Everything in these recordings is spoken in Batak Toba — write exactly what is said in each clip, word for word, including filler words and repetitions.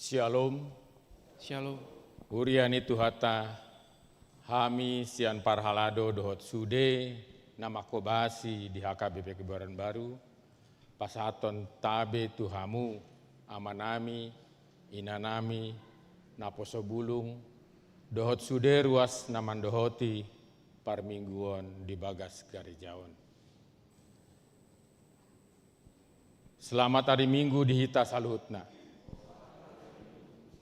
Syalom. Syalom. Huria ni Tuhanta, hami sian parhalado dohot sude na manghobasi di H K B P Kebayoran Baru, pasahathon tabe tu hamu, amanami, inanami, naposo bulung, dohot sude ruas na mandohoti parmingguon di bagas gareja on. Selamat ari Minggu di hita saluhutna.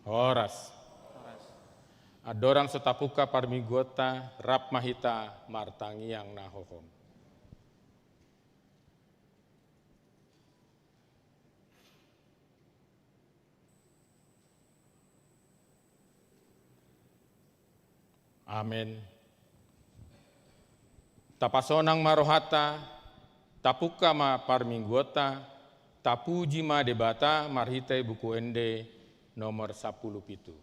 Horas. Andorang so tapungka parmingguonta, rap ma hita martangiang na hohom. Amen. Tapasonang ma rohanta, tapungka ma parmingguonta, tapuji ma Debata marhite Buku Ende nomor sampulu pitu.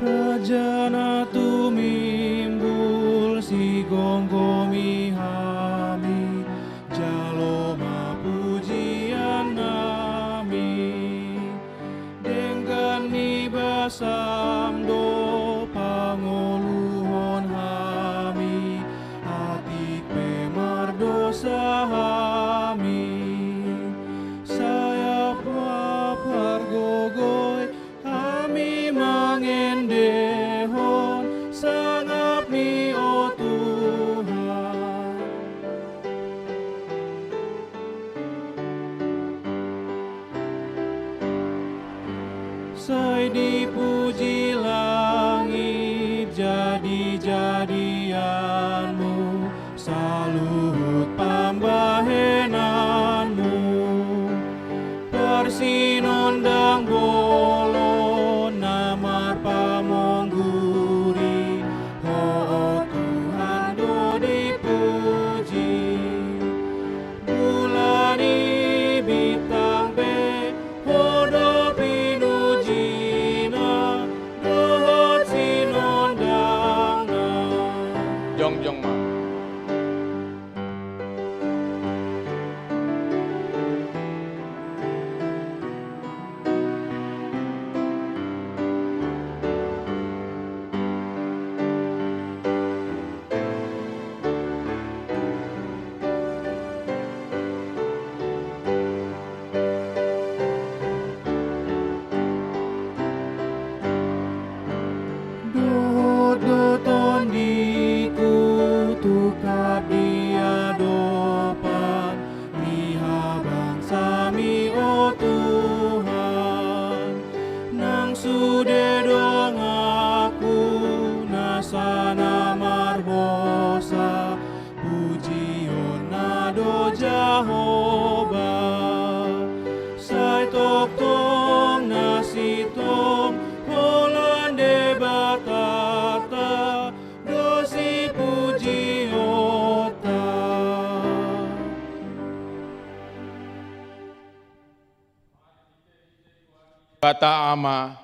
Raja na tumimbul, sigomgomi hami, jalo ma pujian nami. Denggan ni basam do pangoluhon hami, atik pe mardosa hami. Sai apap pargogoi hami mangendehon sangapmi, o Tuhan. Sai dipuji langit jadi-jadianmu, saluhut pambahenanmu. Parsinondang bolon na marpamongguri, Ho, o Tuhan, do dipuji. Bulan i bintang pe Ho do pinujina dohot sinondangna. Jongjong ma. Dohot do tondiku tungkap di adopan ni habangsami, o Tuhan. Nang sude donganku nasa na marbosa, pujionna do Jahowa. Sai tongtong na sintong holan Debatanta do sipujionta. Debata Ama,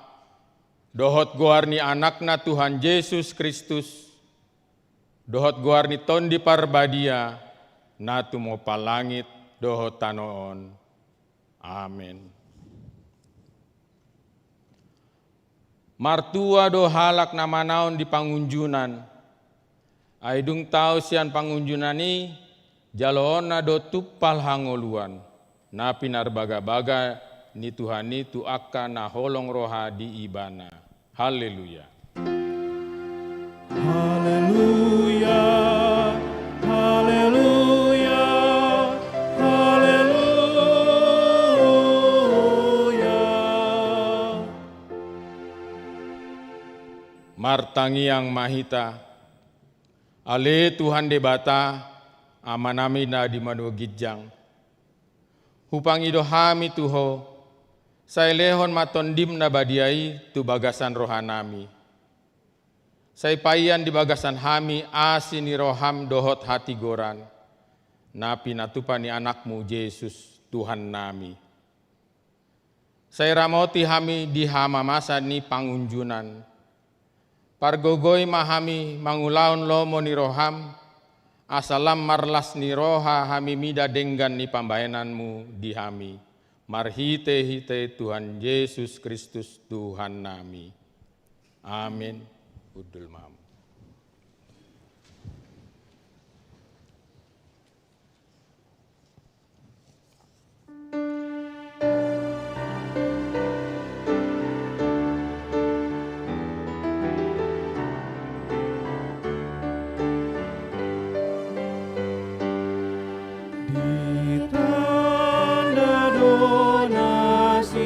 dohot goar ni Anakna Tuhan Jesus Kristus, dohot goar ni Tondi Parbadia, na tumompa langit dohot tano on. Amen. Martua do halak na manaon di pangunjunan, ai dung tao sian pangunjunan i, jaloonna do tumpal hangoluan, na pinarbagabaga ni Tuhan i tu angka na holong roha di Ibana. Haleluya. Haleluya, haleluya, haleluya. Martangiang ma hita. Ale Tuhan Debata, Amanami na di banua ginjang, hupangido hami tu Ho, Sai lehon ma Tondim na badia i tu bagasan rohanami. Sai paian di bagasan hami asi ni roham dohot hatigoran, na pinatupa ni Anakmu Jesus, Tuhannami. Sai ramoti hami di hamamasa ni pangunjunan. Pargogoi ma hami mangulahon lomo ni roham, asa lam marlas ni roha hami mida denggan ni pambahenanmu di hami. Marhite-hite Tuhan Jesus Kristus, Tuhannami. Amin. Hundul ma hamu. Ditanda do nasida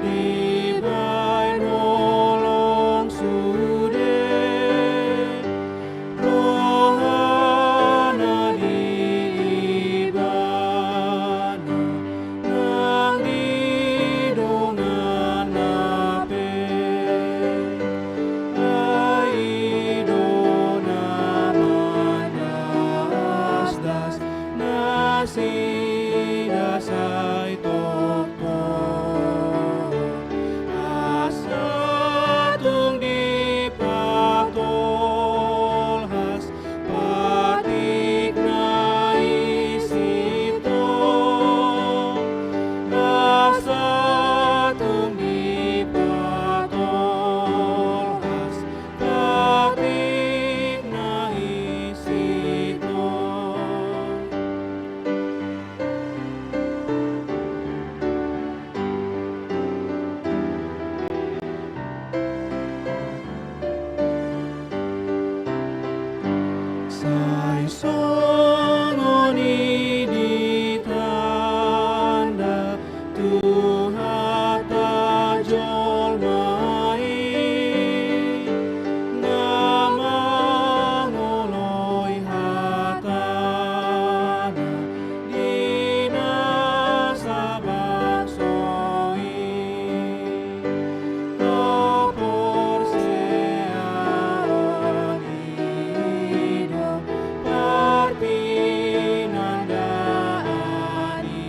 dibaen holong sude, rohana di Ibana nang di donganna pe. Ai i do na mandasdas nasida sai tongtong, asa tung dipatolhas patikna i sintong, asa tung dipatolhas patikna i sintong. Sai songon i ditanda Tuhanta jolma i, na mangoloi hatana di nasa bangso i. Haporseaon i do partinandaan i,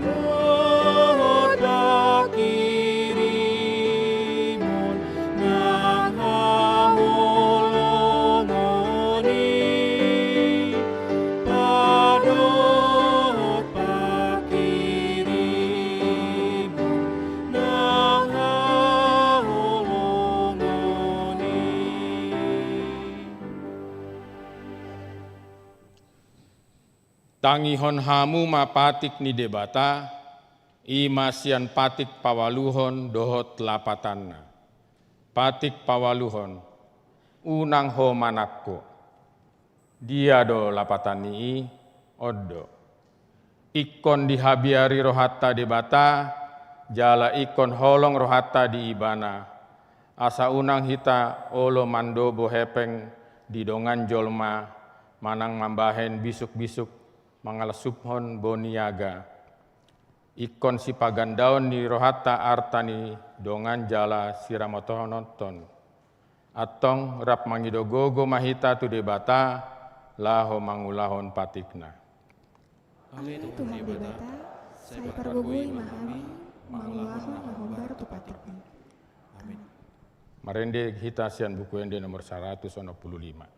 padohot pangkirimon nang haholongon i, padohot pangkirimon nang haholongon i. Tangihon hamu ma patik ni Debata, i ma sian patik paualuhon dohot lapatanna. Patik paualuhon, unang ho manangko. Dia do lapatan ni i? On do. Ingkon dihabiari rohanta Debata, jala ingkon holong rohanta di Ibana, asa unang hita olo mandobo hepeng di dongan jolma, manang mambahen bisukbisuk mangalsumhon boniaga. Ingkon sipagandaon ni rohanta arta ni dongan jala siramotonhononton. Antong rap mangido gogo ma hita tu Debata, laho mangulahon patikna. Ale Tuhan Debata, sai pargogoi ma hami mangulahon na hombar tu patikmi. Amin. Marende hita sian Buku Ende nomor saratus onom pulu lima.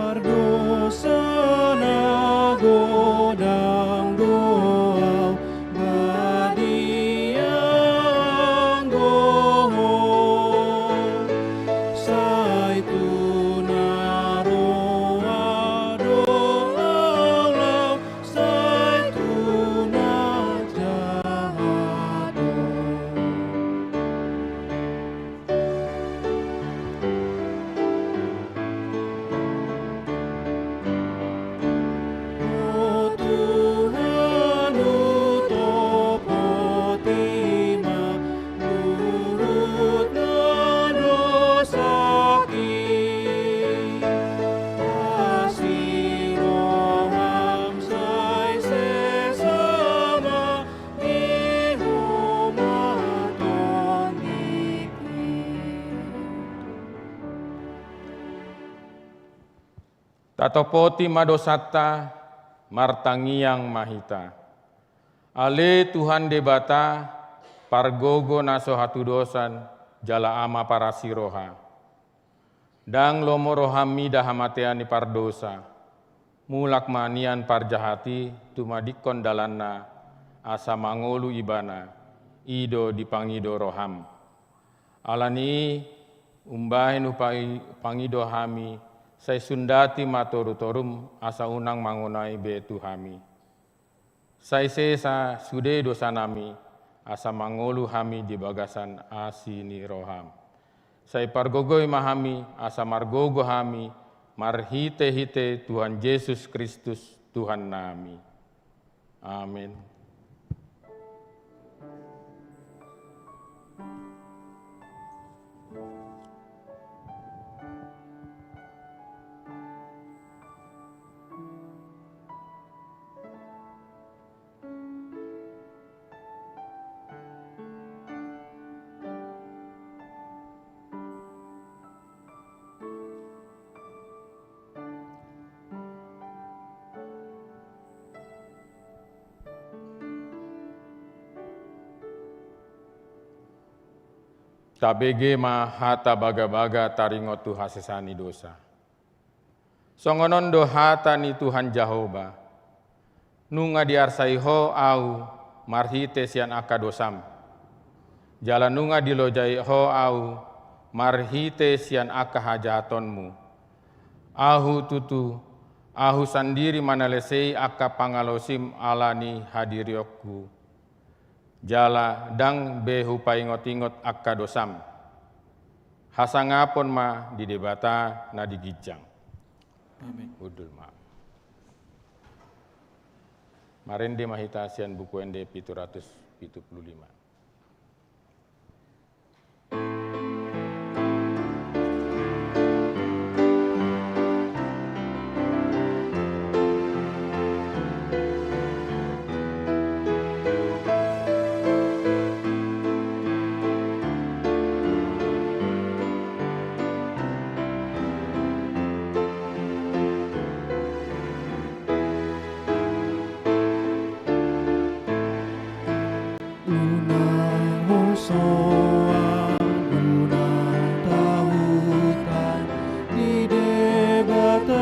Pardosa na godang do au badia anggo ho, sai tu na Tatopoti ma dosanta, martangiang ma hita. Ale Tuhan Debata, pargogo na so hatudosan, jala Ama parasi roha. Ndang lomo roham mida hamatean ni pardosa. Mulak ma nian parjahat i tumadingkon dalanna, asa mangolu ibana, i do dipangido roham. Ala ni i, umbahen hupai-, pangido hami, sai sundati ma torutorum, asa unang mangonai be tu hami. Sai sesa sude dosanami, asa mangolu hami di bagasan asi ni roham. Sai pargogoi ma hami, asa margogo hami, marhitehite Tuhan Jesus Kristus, Tuhannami. Amen. Tabege ma hata bagabaga taringot tu hasesaan ni dosa. Songon on do hata ni Tuhan Jahowa: Nunga diarsai Ho ahu marhite sian angka dosam, jala nunga dilojai Ho ahu marhite sian angka hajahatonmu. Ahu tutu, Ahu sandiri manalesei angka pangalaosim ala ni hadirionku. Jala ndang be hupaingotingot angka dosam. Hasangapon ma di Debata na di ginjang. Amen. Hundul ma. Marende ma hita sian Buku Ende pitu ratus pitu pulu lima. Unang holsoan, unang tahutan, di Debatanta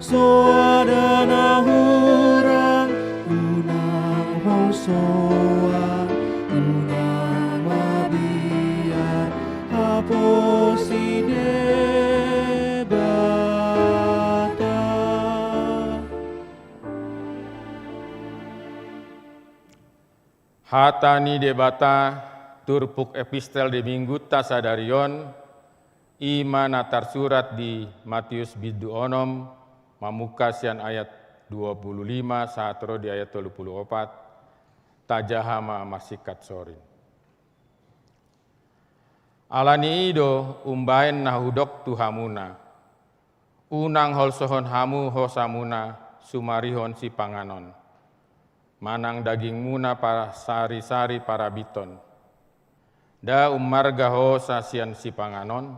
soada na hurang. Unang holsoan, unang mabiar, haposi Debata. Hata ni Debata, turpuk epistel di Minggunta sadari on, i ma na tarsurat di Matius bindu onom, mamungka sian ayat dua pulu lima sahat ro di ayat tolu pulu opat, tajaha ma marsingkat sorin. Ala ni i do umbahen na hudok tu hamuna: Unang holsohon hamu hosamuna sumarihon sipanganon, manang dagingmuna pasarisari parabithon. Nda ummarga hosa sian sipanganon,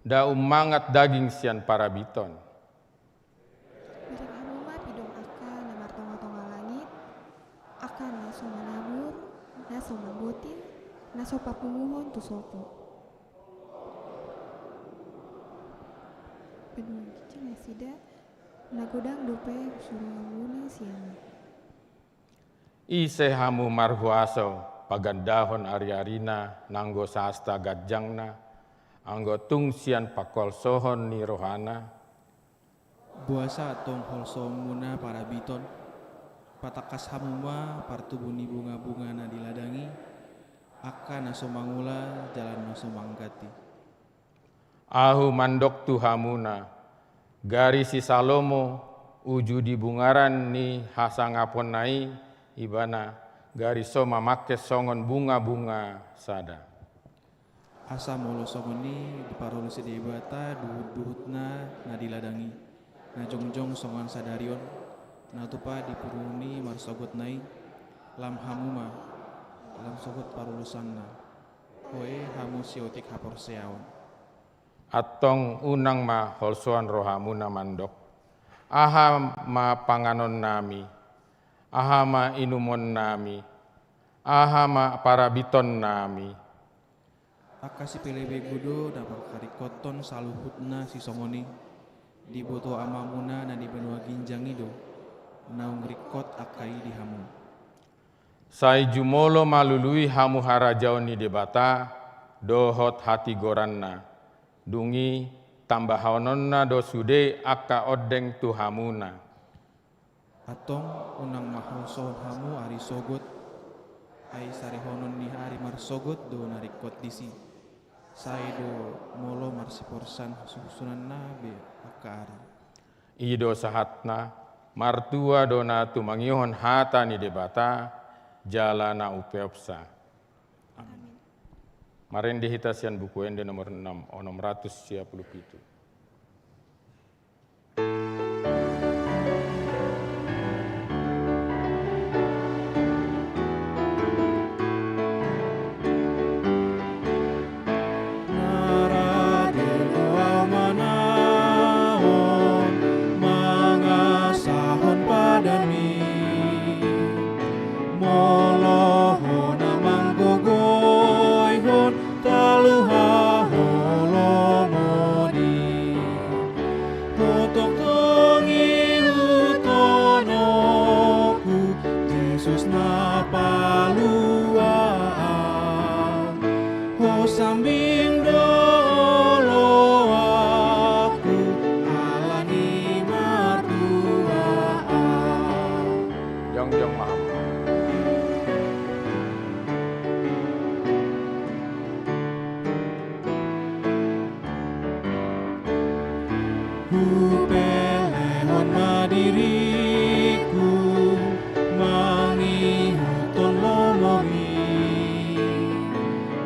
nda ummangat daging sian parabithon. Bereng hamu ma pidong angka na martongatonga langit, angka na so manabur, na so mambotil, na so papunguhon tu sopo. Paduahon ginjang nasida, na godang dope husuru hamuna sian i. Ise hamu marhuaso pagandahon ariarina nanggo sahasta ganjangna, anggo tung sian pangholsohon ni rohana? Boasa antong holsoonmuna parabithon? Patangkas hamu ma partubu ni bungabunga na di ladang i, angka na so mangula jala na so mangganti. Ahu mandok tu hamuna, gari si Salomo uju di bungaran ni hasangaponna i ibana, gari so mamangke songon bungabunga sada. Asa molo songon i diparoloi Debata duhutduhutna na di ladang i, na jongjong songon sadari on, na tupa dipuruni marsogotna i, lam hamu ma, lam sogot parolosanna. Hoe hamu siotik haporseaon. Antong unang ma holsoan rohamuna mandok: Aha ma panganonnami? Aha ma inumonnami? Aha ma parabitonnami? Angka sipelebegu do na mangharingkothon saluhutna sisongon i. Diboto Amamuna na di banua ginjang i do naung ringkot angka i di hamu. Sai jumolo ma lului hamu harajaon ni Debata dohot hatigoranna. Dung i tambahononna do sude angka ondeng tu hamuna. Antong unang ma holsohon hamu ari sogot, ai sarehonon ni ari marsogot do na ringkot disi. Sai do molo marsiporsan suhunsuhunanna be angka ari. I do sahatna, martua do na tumangihon hata ni Debata, jala na umpeopsa. Amin. Marende hita sian Buku Ende nomor enam, onom ratus sia pulu pitu. Na rade do ahu manaon, mangasahon padan i, molo Ho na manggogoihon talu haholomon i. Ho tongtong ihuthononku, Jesus na palua ahu. Ho sambing do oloanku, ala ni martua ahu. Jongjong ma hamu. Hupelehon ma diringku, mangihuthon lomongmi.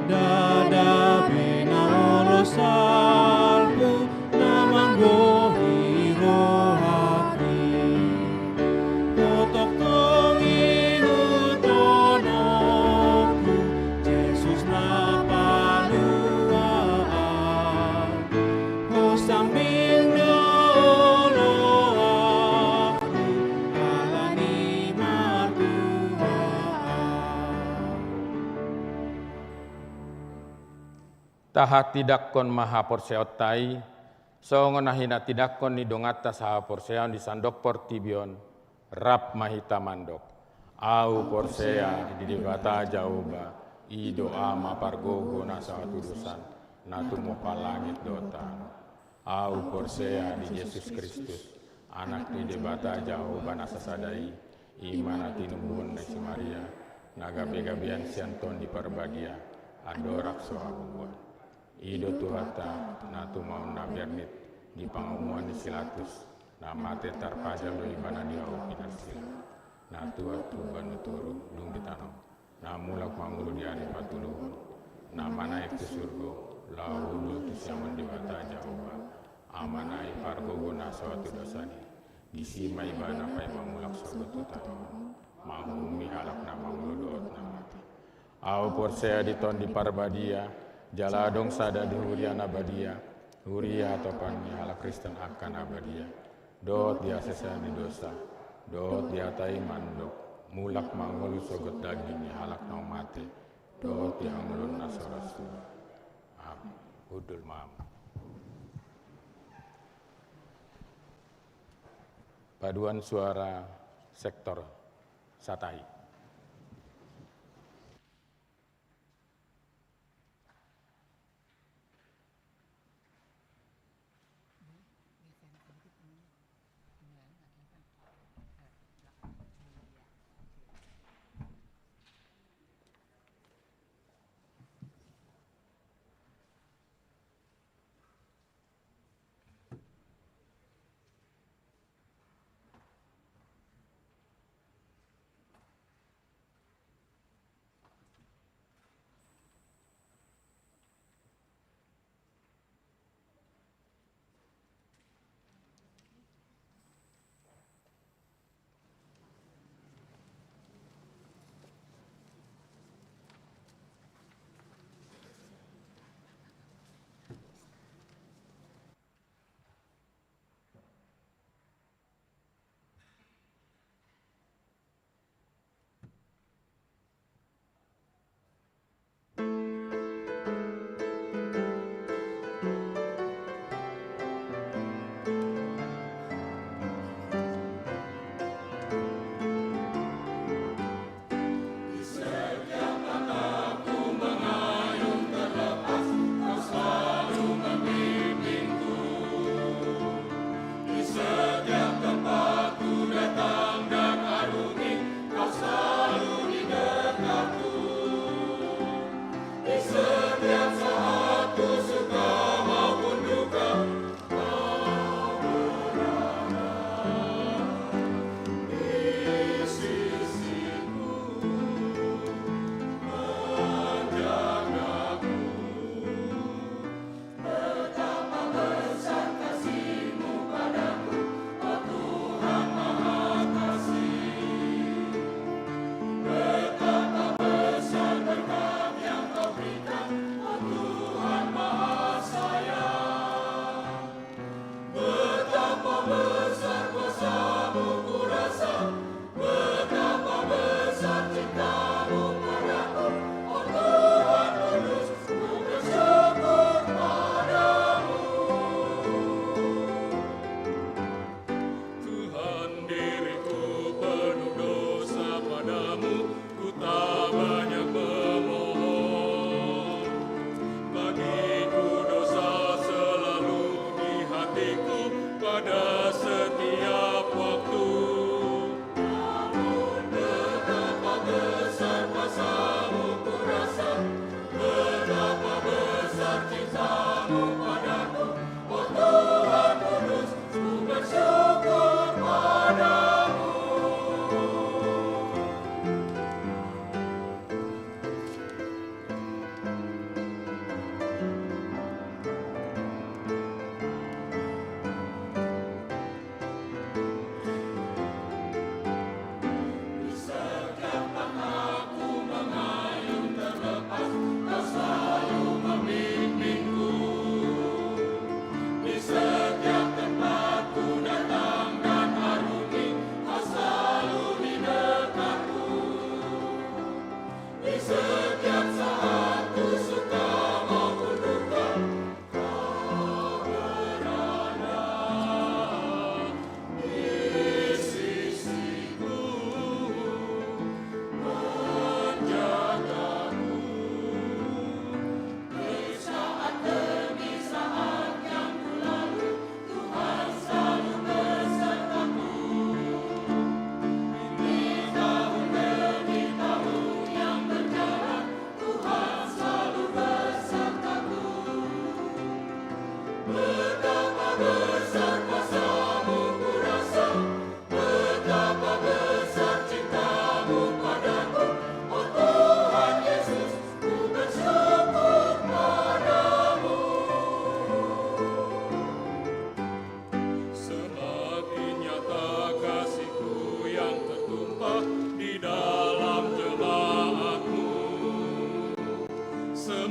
Ndada be na olo salpu, na manggohi rohangki. Ho tongtong ihuthononku, Jesus na palua ahu. Ho sambing do oloanku, ala ni martua ahu. Tahatindangkon ma haporseaonta i, songon na hinatindangkon ni donganta sahaporseaon di sandok portibi on, rap ma hita mandok: Ahu porsea di Debata Jahowa, i do Ama pargogo na so hatudosan, na tumompa langit dohot tano. Ahu porsea di Jesus Kristus, Anak ni Debata Jahowa na sasada i, i ma na tinubuhon ni si Maria, na gabegabean sian Tondi Parbadia, andorang so habubuhan. I do Tuhanta, na tumaon na bernit di pangomoan ni si Latus, na mate tarpajal do Ibana di hau pinarsila, na tuat tu banua toru dung ditanom, na mulak mangolu di ari patoluhon, na manaek tu surgo, laho hundul tu siamun Debata Jahowa, Amana i pargogo na so hatudosan i. Disi ma Ibana paima mulak sogot tu tano on, manguhumi halak na mangolu dohot na mate. Ahu porsea di Tondi Parbadia, jala adong sada di huria na badia, huria hatopan ni halak Kristen angka na badia, dohot di hasesaan ni dosa, dohot di hata i mandok, mulak mangolu sogot daging ni halak naung mate, dohot di hangoluan na so ra suda. Amin. Hundul ma hamu. Paduan suara sektor Satahi.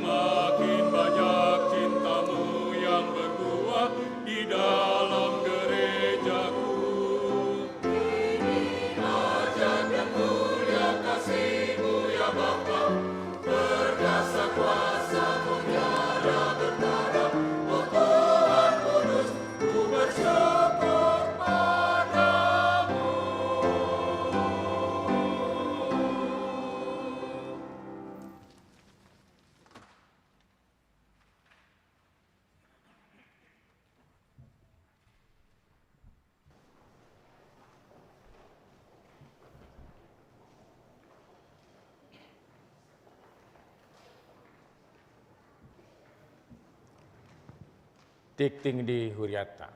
Makin banyak cintamu yang berbuah di dalam gerejaku. Ini ajaib dan mulia kasih-Mu, ya Bapa, berdasar kuasa-Mu nyata berkara, oh Tuhan Kudus, ku bersyukur padamu. Tingting di hurianta.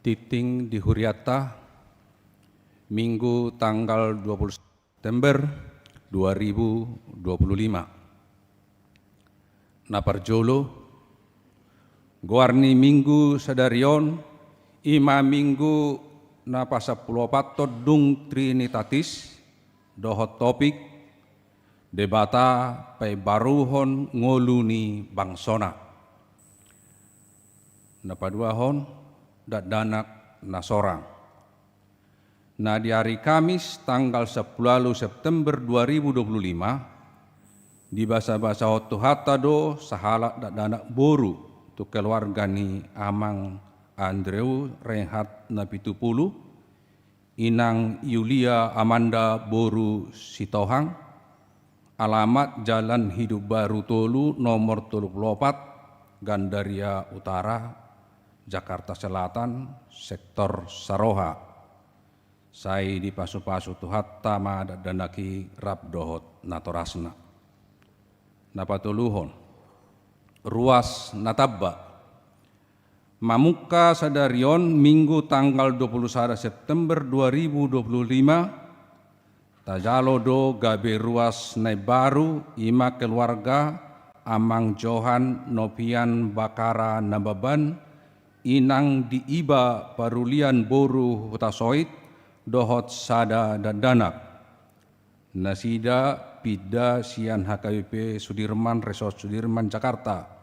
Tingting di hurianta, Minggu tanggal dua puluh September dua ribu dua puluh lima. Na parjolo, goar ni Minggu sadari on i ma Minggu na pasampuluopathon dung Trinitatis, dohot topik: Debata paimbaruhon ngolu ni bangsoNa. Na paduahon, dakdanak na sorang. Na di ari Kamis tanggal sampulu ualu September dua ribu dua puluh lima, dibasabasahon Tuhanta do sahalak dakdanak boru tu keluarga ni Amang Andrew Reinhardt Napitupulu, Inang Yulia Amanda boru Sitohang, alamat Jalan Hidup Baru tolu, nomor tolu pulu opat, Gandaria Utara, Jakarta Selatan, sektor Saroha. Sai dipasupasu Tuhanta ma dakdanak i rap dohot natorasna. Na patoluhon, ruas na tamba. Mamungka sadari on, Minggu tanggal dua puluh sada September dua ribu dua puluh lima, tajalo do gabe ruas na imbaru, i ma keluarga Amang Johan Novian Bakara Nababan, Inang Diiba Parulian boru Hutasoit, dohot sada dakdanak. Nasida pinda sian H K B P Sudirman, Resort Sudirman, Jakarta.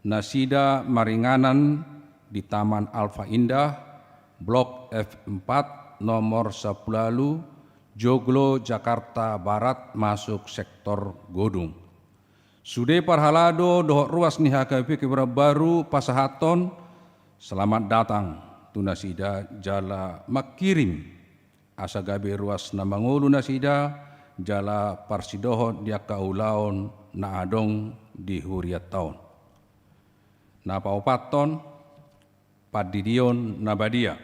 Nasida maringanan di Taman Alfa Indah, Blok F empat, nomor sampulu ualu, Joglo, Jakarta Barat, masuk sektor Godung. Sude parhalado dohot ruas ni H K B P Kebayoran Baru pasahathon selamat datang tu nasida jala mangkirim asa gabe ruas na mangolu nasida jala parsidohot di angka ulaon na adong di hurianta on. Na paopathon, pandidion na badia.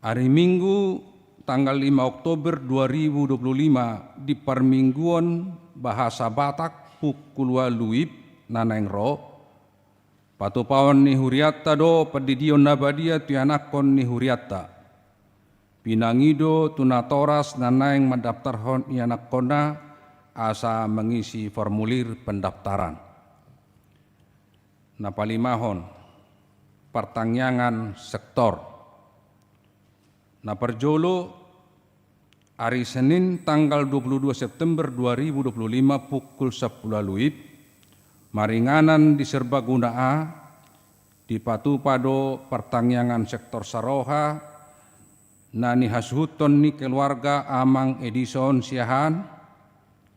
Ari Minggu tanggal lima Oktober dua ribu dua puluh lima di parmingguon bahasa Batak pukul ualu WIB na naeng ro, patupaon ni hurianta do pandidion na badia tu ianakhon ni hurianta. Pinangido tu natoras na naeng mandaptarhon ianakhonna asa mangisi formulir pendaftaran. Na palimahon, partangiangan sektor. Na parjolo, ari Senin tanggal dua puluh dua September dua ribu dua puluh lima pukul sampulu ualu WIB, maringanan di Serbaguna A, dipatupa do partangiangan sektor Saroha na nihasuhuthon ni keluarga Amang Edison Siahaan,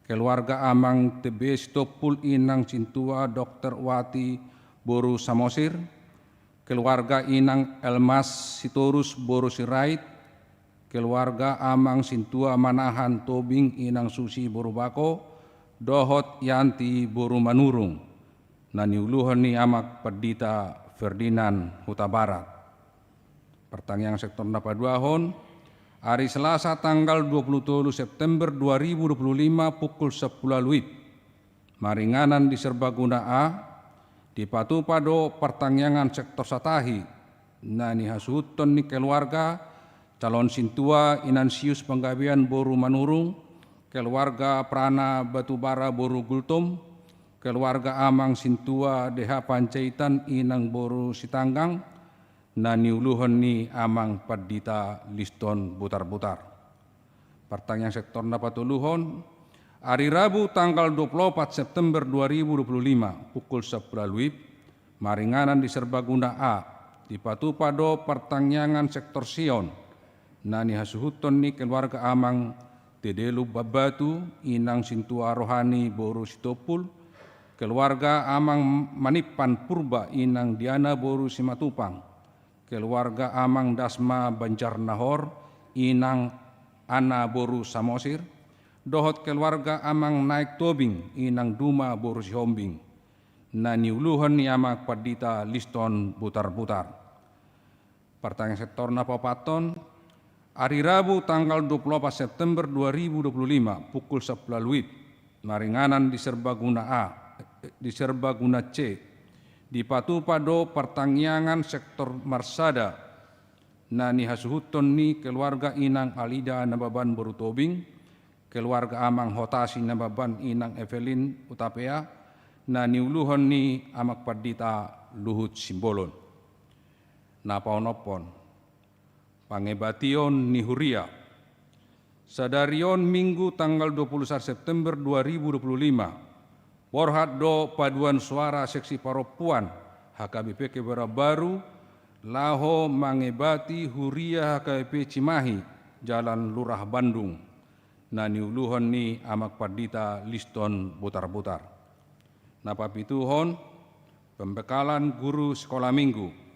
keluarga Amang T B Sitompul, Inang Sintua Dokter Wati boru Samosir, keluarga Inang Elmas Sitorus boru Sirait, keluarga Amang Sintua Manahan Tobing, Inang Susi boru Bako, dohot Yanti boru Manurung, na niuluhon ni Amang Pandita Ferdinand Hutabarat. Partangiangan sektor na paduahon, ari Selasa tanggal dua puluh tolu September dua ribu dua puluh lima pukul sampulu ualu WIB, maringanan di Serbaguna A, dipatupa do partangiangan sektor Satahi na nihasuhuthon ni keluarga calon sintua Inansius Panggabean boru Manurung, keluarga Prana Batubara boru Gultom, Keluarga Amang Sintua D H Panjaitan, Inang boru Sitanggang, na niuluhon ni Amang Pandita Liston Butarbutar. Partangiangan sektor na patoluhon, ari Rabu tanggal dua puluh opat September dua ribu dua puluh lima, pukul sampulu ualu wib, maringanan di Serbaguna A, dipatupa do partangiangan sektor Sion, na nihasuhuton ni keluarga Amang Tedelu Bambatu, Inang Sintua Rohani boru Sitompul, keluarga Amang Manimpan Purba, Inang Diana boru Simatupang, keluarga Amang Dasma Banjarnahor, Inang Ana boru Samosir, dohot keluarga Amang Naek Tobing, Inang Duma boru Sihombing, na niuluhon ni Amang Pandita Liston Butarbutar. Partangiangan sektor na paopathon, ari Rabu tanggal dua puluh opat September dua ribu dua puluh lima, pukul sampulu ualu wib, maringanan di Serbaguna A, di Serbaguna C, dipatupa do partangiangan sektor marsada, na nihasuhuton ni keluarga Inang Alida Nababan boru Tobing, keluarga Amang Hotasi Nababan, Inang Evelyn Hutapea, na niuluhon ni Amang Pandita Luhut Simbolon. Na paonomhon, pangebation ni huria. Sadari on Minggu tanggal dua puluh sada September dua ribu dua puluh lima, borhat do paduan suara seksi parompuan H K B P Kebayoran Baru laho mangebati huria H K B P Cimahi, Jalan Lurah Bandung, na niuluhon ni Amang Pandita Liston Butarbutar. Na papituhon, pembekalan guru sekolah minggu.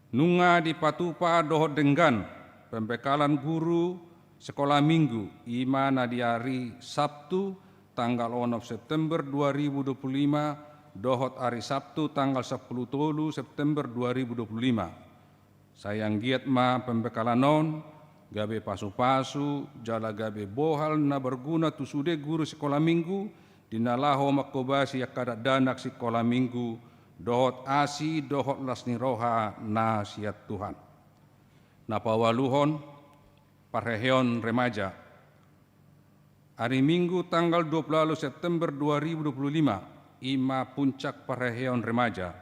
Nunga dipatupa dohot denggan pembekalan guru sekolah minggu, i ma na di ari Sabtu tanggal onom September dua ribu dua puluh lima dohot ari Sabtu tanggal sampulu tolu September dua ribu dua puluh lima. Sai anggiat ma pembekalan on gabe pasupasu jala gabe bohal na berguna tu sude guru sekolah minggu, di na laho manghobasi angka dakdanak sikola minggu, dohot asi dohot las ni roha na sian Tuhan. Na paualuhon, parheheon remaja. Ari Minggu tanggal dua puluh ualu September dua ribu dua puluh lima, i ma puncak parheheon remaja.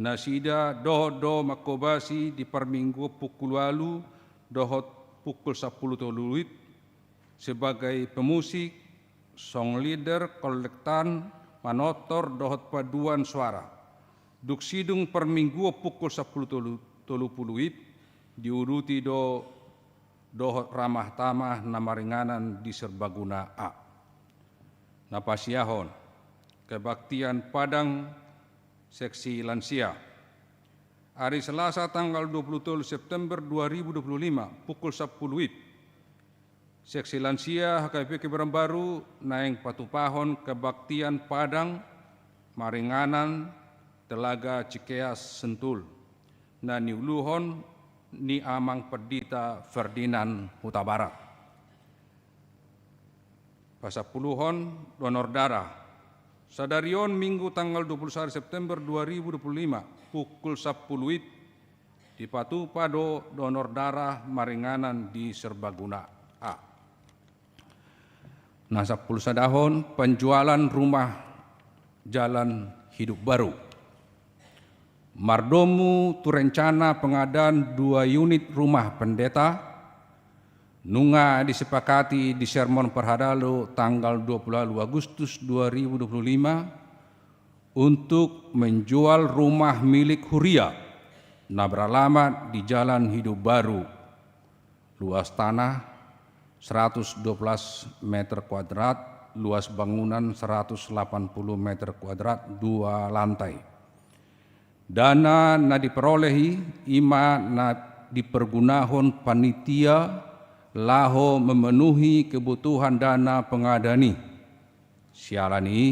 Nasida dohot do manghobasi di parmingguon pukul ualu dohot pukul sampulu tolu wib sebagai pemusik, song leader, kolektan, manortor dohot paduan suara. Dung sidung parmingguon pukul sampulu tolu, tolu pulu wib, diuduti do dohot ramah tamah na maringanan di Serbaguna A. Na pasiahon, kebaktian Padang seksi lansia. Ari Selasa tanggal dua puluh tolu September dua ribu dua puluh lima, pukul sampulu wib, seksi lansia H K B P Kebayoran Baru naeng patupahon kebaktian Padang maringanan Telaga Cikeas Sentul, na niuluhon ni Amang Pandita Ferdinand Hutabarat. Pasampuluhon, donor darah. Sadari on Minggu tanggal dua puluh sada September dua ribu dua puluh lima, pukul sampulu wib, dipatupa do donor darah maringanan di Serbaguna A. Na sampulu sadahon, penjualan rumah jalan hidup baru. Mardomu tu rencana pengadaan dua unit rumah pendeta, nunga disepakati di sermon parhalado tanggal dua puluh ualu Agustus dua ribu dua puluh lima, untuk menjual rumah milik huria na beralamat di Jalan Hidup Baru, luas tanah seratus dua belas meter kuadrat, luas bangunan seratus delapan puluh meter kuadrat, dua lantai. Dana na diperoleh i, i ma na dipergunahon panitia laho memenuhi kebutuhan dana pengadaan i. Siala ni i,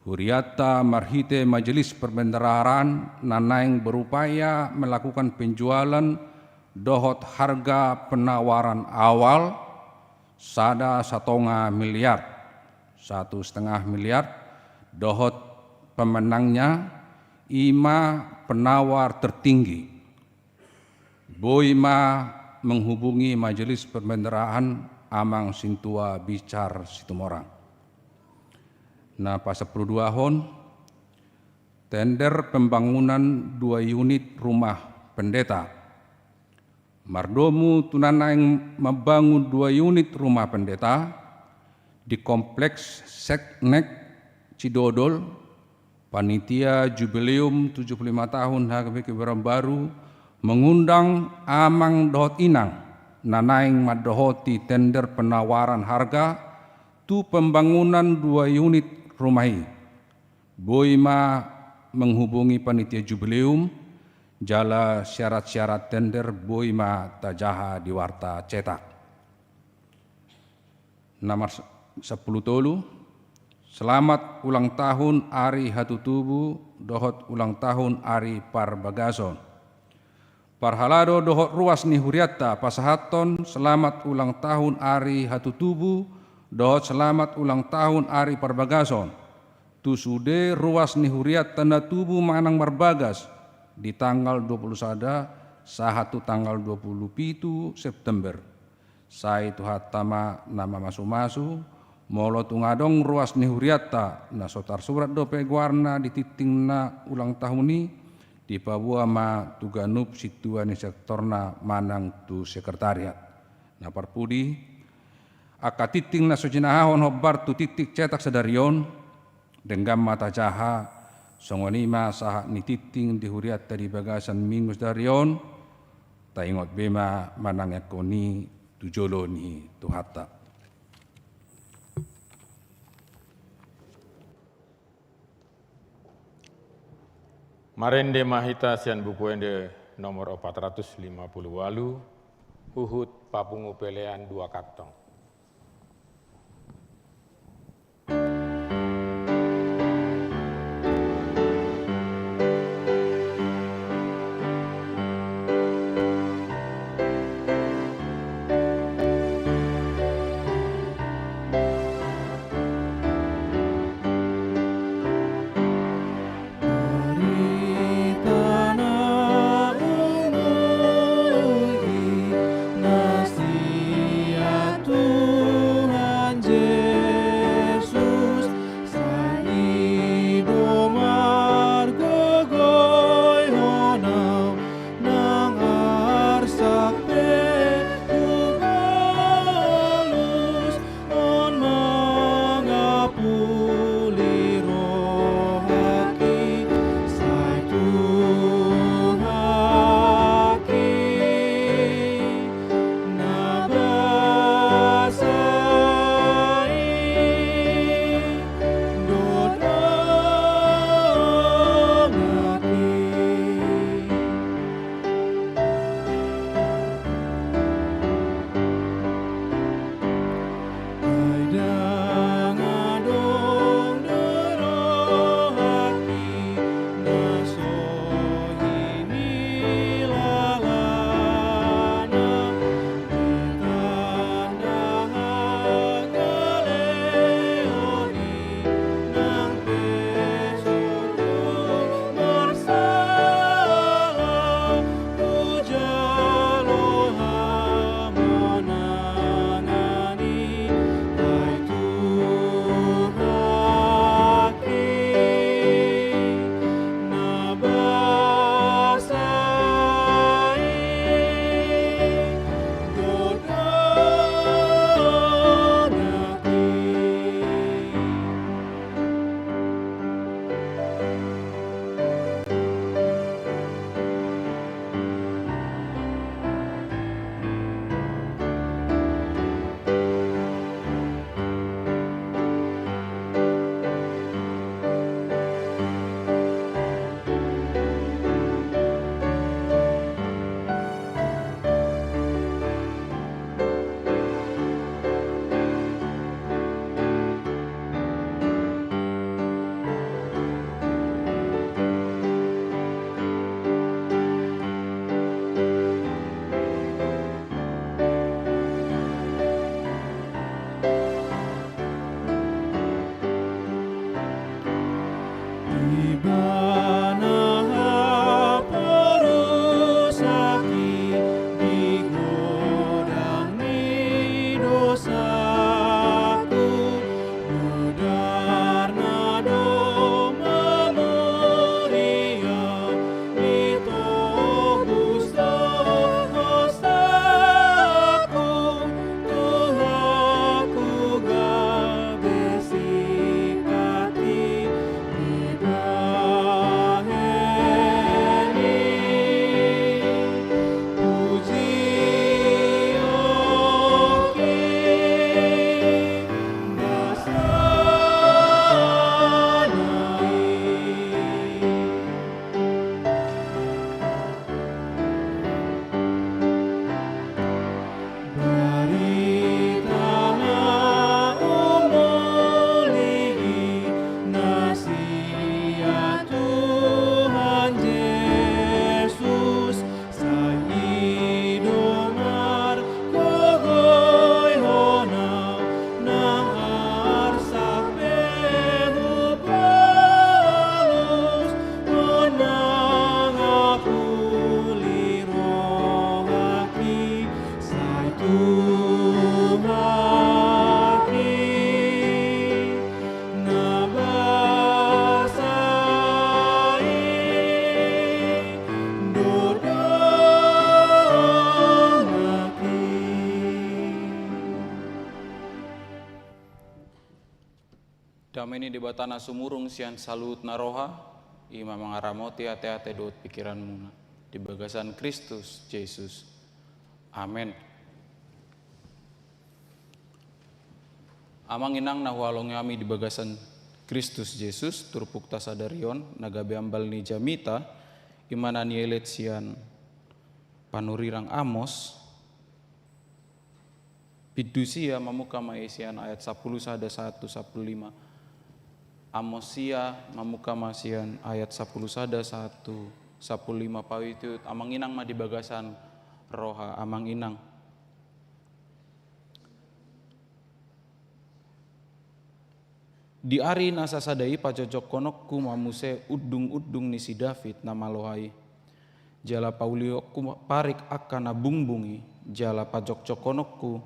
hurianta marhite majelis perbendaharaan na naeng berupaya melakukan penjualan dohot harga penawaran awal sada satonga miliar, satu setengah miliar, dohot pemenangnya i ma penawar tertinggi. Boi ma menghubungi majelis perbendaharaan Amang Sintua Bichar Situmorang. Na pasampuluduahon, tender pembangunan dua unit rumah pendeta. Mardomu tu na naeng mambangun dua unit rumah pendeta di Kompleks Seknek Cidodol, panitia Jubileum tujuh puluh lima tahun H K B P Kebayoran Baru mengundang amang dohot inang na naeng mandohoti tender penawaran harga tu pembangunan dua unit rumah i. Boi ma menghubungi panitia Jubileum, jala syarat-syarat tender boi ma tajaha di warta cetak. Nomor sampulu tolu, selamat ulang tahun ari hatutubu dohot ulang tahun ari parbagason. Parhalado dohot ruas ni hurianta pasahathon selamat ulang tahun ari hatutubu dohot selamat ulang tahun ari parbagason tu sude ruas ni hurianta na tubu manang marbagas di tanggal dua puluh sada sahat tu tanggal dua puluh pitu September. Sai Tuhanta ma na mamasu-masu, molo tung adong ruas ni hurianta na so tarsurat dope goarna di tingting na ulang tahun i, dipaboa ma tu ganup sintua ni sektorna manang tu sekretariat. Na parpudi, angka tingting na so jinahahon hombar tu tingting cetak sadari on, denggan ma tajaha, songon i ma sahat ni tingting di hurianta di bagasan Minggu sadari on, taingot be ma manangiangkon i tu jolo ni Tuhanta. Marende ma hita sian Buku Ende nomor opat ratus lima puluh ualu, huhut papungu pelean dua kantong. Ibana haporusaki di godang ni dosaku, mudarna Dame ni Debata na sumurung sian saluhut na roha, i ma mangaramoti ateate dohot pingkiranmuna di bagasan Kristus Jesus. Amen. Amang inang na huhaholongi hami di bagasan Kristus Jesus, turpukta sadari on na gabe ambal ni jamita, i ma na nielet sian panurirang Amos, bindu sia, mamungka ma i sian ayat sampulu sada sahat tu sampulu lima. Amos sia, mamungka ma sian ayat sampulu sada sahat tu sampulu lima. Paihutihut amang inang ma di bagasan roha amang inang. Di ari na sasada i pajojokkononku ma muse undungundung ni si David na maloha i. Jala paulionku parik angka na bungbung i, jala pajokjokkononku,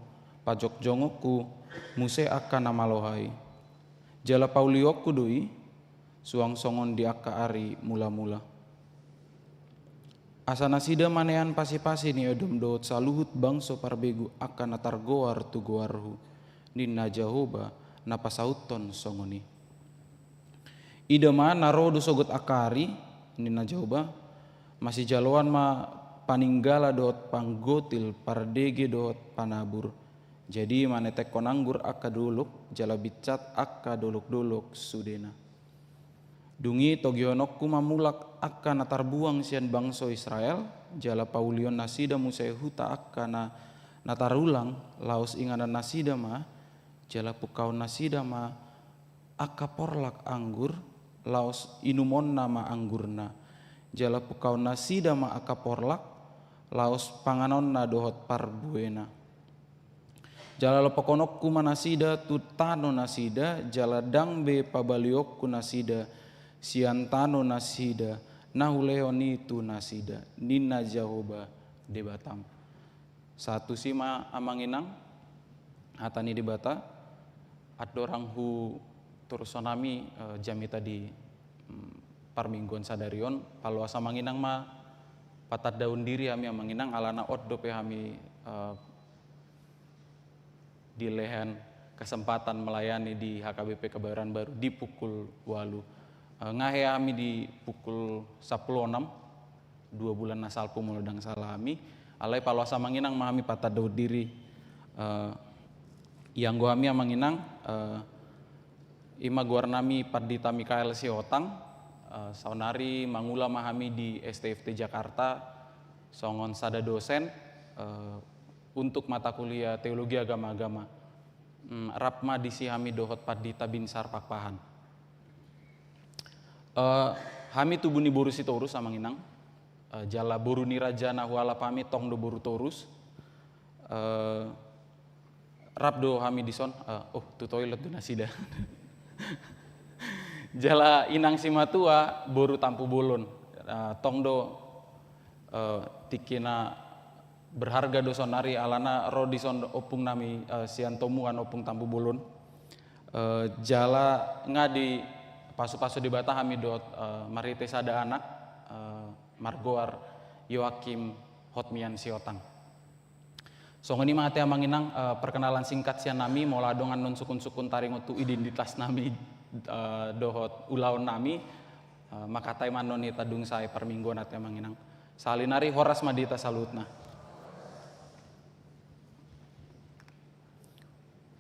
pajokjongonku muse angka na maloha i. Jala paulionku do i, suang songon di angka ari mulamula. Asa nasida manean pasipasi ni Edom dohot saluhut bangso parbegu angka na targoar tu goarhu, ninna Jahowa na pasauthon songon i. Ida ma na ro do sogot angka ari, ninna Jahowa, masijaloan ma paninggala dohot panggotil, pardege dohot panabur. Jadi manetekhon anggur angka dolok, jala binsat angka dolokdolok sudena. Dung i togihononku ma mulak angka na tarbuang sian bangso Israel, jala paulion nasida muse huta angka na, na tarulang, laos inganan nasida ma, jala pungkaon nasida ma angka porlak anggur, laos inumonna ma anggurna. Jala pungkaon nasida ma angka porlak, laos panganonna dohot parbuena. Jala lompokhononku ma nasida tu tano nasida, jala ndang be pabalionku nasida sian tano nasida, na hulehon i tu nasida, ninna Jahowa Debatam. Sahat tusi ma amang inang, hata ni Debata, andorang hutorushon hami, eh, jamita di, mm, parmingguan sadari on, paloas amang inang ma patandaon diri hami amang inang, alana on dope hami, eh, dilehon kesempatan melayani di H K B P Kebayoran Baru di pukul ualu. Eh, nga hea hami di pukul sampulu onom, dua bulan na salpu molo ndang sala hami. Alai paloas amang inang ma hami patandaon diri. Eh, ianggo hami amang inang, eh, i ma goarnami Pandita Mikael Siotang, eh, saonari mangula ma hami di S T F T Jakarta, songon sada dosen, eh, untuk mata kuliah Teologi Agama-agama. Mm, rap ma disi hami dohot Pandita Binsar Pakpahan. Eh, hami tubu ni boru Sitorus amang inang. Eh, jala boru ni raja na hualap hami tong do boru Torus. Eh, rap do hami dison, eh, oh, tu toilet do nasida. Jala inang simatua boru Tampubolon. Eh, tong do, eh, tingki na berharga do saonari alana ro dison ompung nami, eh, sian Tomuan, Ompung Tampubolon. Eh, jala nga dipasupasu Debata hami dohot, eh, marhite sada anak, eh, margoar Yoakim Hotmian Siotang. Songon i ma ate amang inang, eh, perkenalan singkat sian nami, molo adong annon sungkunsungkun taringot tu identitas nami, eh, dohot ulaon nami, eh, mangkatai ma annon hita dung sae parmingguan ate amang inang. Sahali nari horas ma di hita saluhutna.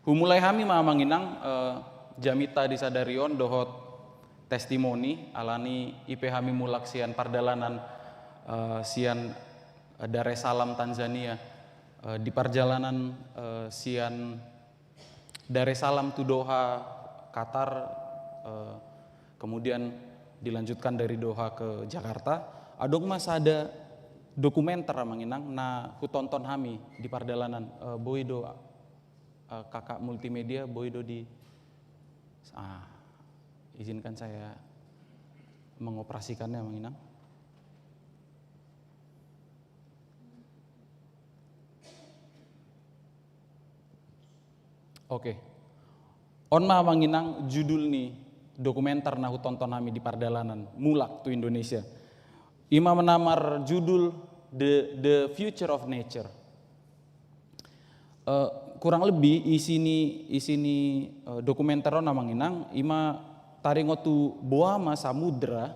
Humulai hami ma amang inang, eh, jamita di sadari on dohot testimoni, alani i pe hami mulak sian pardalanan, eh, sian, eh, Dar es Salaam Tanzania, eh, di parjalanan, eh, sian Dar es Salaam tu Doha, Qatar, eh, kemudian dilanjutkan dari Doha ke Jakarta. Adong ma sada dokumenter amang inang na hutonton hami di pardalanan, eh, boi do, eh, kakak multimedia, boi do di, ah, izinkan saya mengoperasikannya amang inang. Oke. On ma amang inang judul ni dokumenter na hutonton hami di pardalanan mulak tu Indonesia. I ma na marjudul The, The Future of Nature. Eh, kurang lebih isi ni, isi ni, eh, dokumenter on amang inang, ima taringot tu boha ma samudra,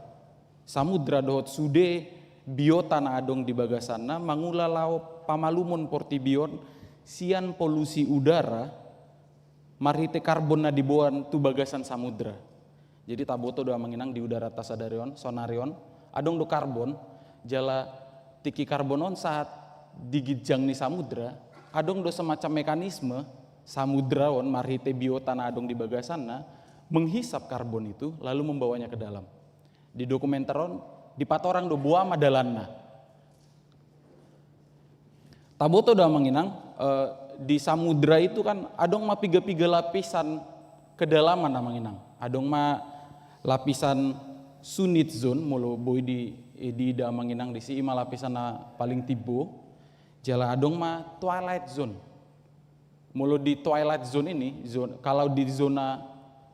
samudra dohot sude biota na adong di bagasanna mangula laho pamalumon portibi on sian polusi udara marhite karbon na diboan tu bagasan samudra. Jadi taboto do amang inang di udaranta sadari on, sonari on, adong do karbon, jala tingki karbon on sahat di ginjang ni samudra, adong do semacam mekanisme samudra on marhite biota na adong di bagasanna menghisap karbon itu lalu membawanya ke dalam. Di dokumenter on dipatorang do boha ma dalanna. Taboto do amang inang, eh, di samudra itu kan adong ma piga-piga lapisan kedalaman amang inang. Adong ma lapisan sunit zone, molo boi di, diida amang inang disi, ima lapisan na paling timbo. Jala adong ma twilight zone. Molo di twilight zone ini, zona, kalau di zona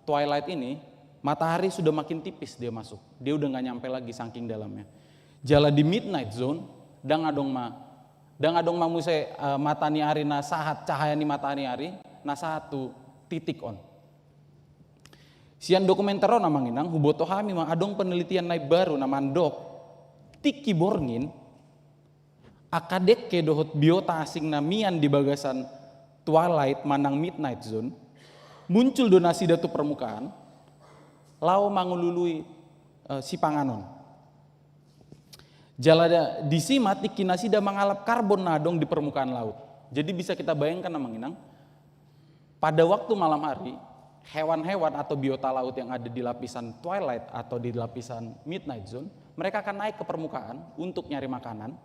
twilight ini, matahari sudah makin tipis dia masuk. Dia udah nggak nyampe lagi saking dalamnya. Jala di midnight zone, ndang adong ma, ndang adong ma muse, eh, mata ni ari na sahat, cahaya ni mata ni ari na sahat tu titik on. Sian dokumenter on amang inang, huboto hami ma adong penelitian na imbaru na mandok tingki borngin, angka dengke dohot biota asing na mian di bagasan twilight manang midnight zone, muncul do nasida tu permukaan, laho mangulului, eh, sipanganon. Jala da-, disi ma tingki nasida mangalap karbon na adong di permukaan laut. Jadi bisa kita bayangkan amang inang, pada waktu malam hari, hewan-hewan atau biota laut yang ada di lapisan twilight atau di lapisan midnight zone, mereka akan naik ke permukaan untuk nyari makanan.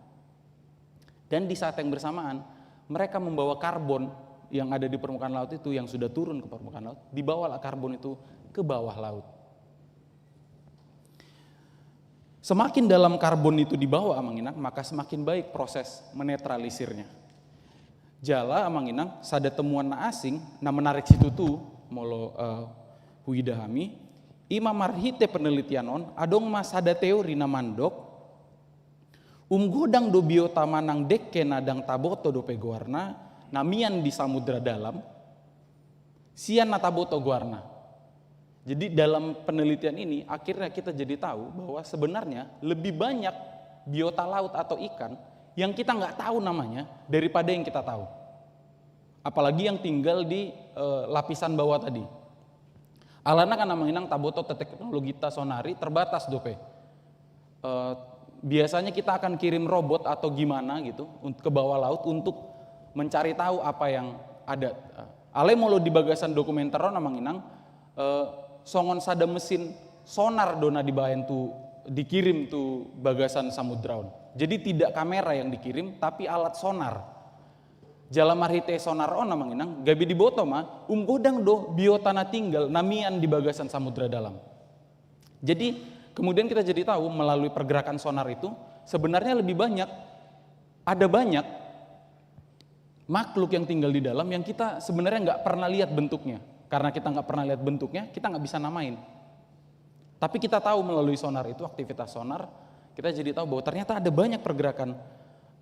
Dan di saat yang bersamaan, mereka membawa karbon yang ada di permukaan laut itu, yang sudah turun ke permukaan laut, dibawalah karbon itu ke bawah laut. Semakin dalam karbon itu dibawa amang inang, maka semakin baik proses menetralisirnya. Jala amang inang, sada temuan na asing, na menarik situtu, molo, eh, huida hami, ima marhite penelitian on, adong ma sada teori na mandok, um godang do biota manang dengke na ndang taboto dope goarna, na mian di samudra dalam, sian na taboto goarna. Jadi dalam penelitian ini akhirnya kita jadi tahu bahwa sebenarnya lebih banyak biota laut atau ikan yang kita nggak tahu namanya daripada yang kita tahu. Apalagi yang tinggal di, eh, lapisan bawah tadi. Alana kan amang inang taboto teknologita sonari terbatas dope. Eh, biasanya kita akan kirim robot atau gimana gitu unt-, ke bawah laut untuk mencari tahu apa yang ada. Alai molo di bagasan dokumenter on amang inang, eh, songon sada mesin sonar do na dibaen tu, dikirim tu bagasan samudra on. Jadi tidak kamera yang dikirim, tapi alat sonar. Jala marhite sonar on amang inang, gabe diboto ma, um godang do biota na tinggal na mian di bagasan samudra dalam. Jadi kemudian kita jadi tahu melalui pergerakan sonar itu sebenarnya lebih banyak, ada banyak makhluk yang tinggal di dalam yang kita sebenarnya nggak pernah lihat bentuknya. Karena kita nggak pernah lihat bentuknya, kita nggak bisa namain. Tapi kita tahu melalui sonar itu, aktivitas sonar, kita jadi tahu bahwa ternyata ada banyak pergerakan,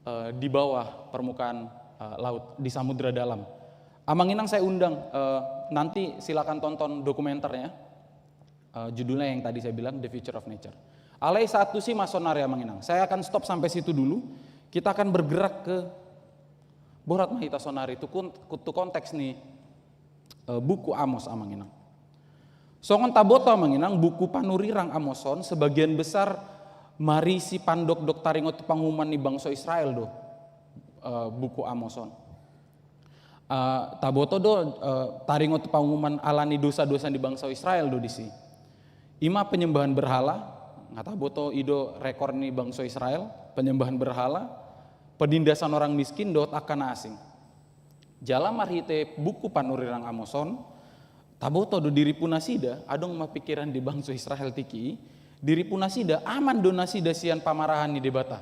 eh, di bawah permukaan, eh, laut, di samudra dalam. Amang inang saya undang, eh, nanti silakan tonton dokumenternya. Eh, judulnya yang tadi saya bilang, The Future of Nature. Alai sahat tusi ma sonari amang inang. Saya akan stop sampai situ dulu. Kita akan bergerak ke borat ma hita sonari tu kon-, tu konteks ni, eh, buku Amos amang inang. Songon taboto amang inang, buku panurirang Amos on sebagian besar marisi pandokdok taringot tu panguhuman ni bangso Israel do, eh, buku Amos on. Eh, taboto do, eh, taringot tu panguhuman ala ni dosa-dosa ni bangso Israel do disi. Ima penyembahan berhala, nga taboto i do rekor ni bangso Israel, penyembahan berhala, penindasan orang miskin dohot angka na asing. Jala marhite buku panurirang Amos on, taboto do di ripu nasida, adong ma pikiran di bangso Israel tingki i, di ripu nasida, aman do nasida sian pamarahan ni Debata.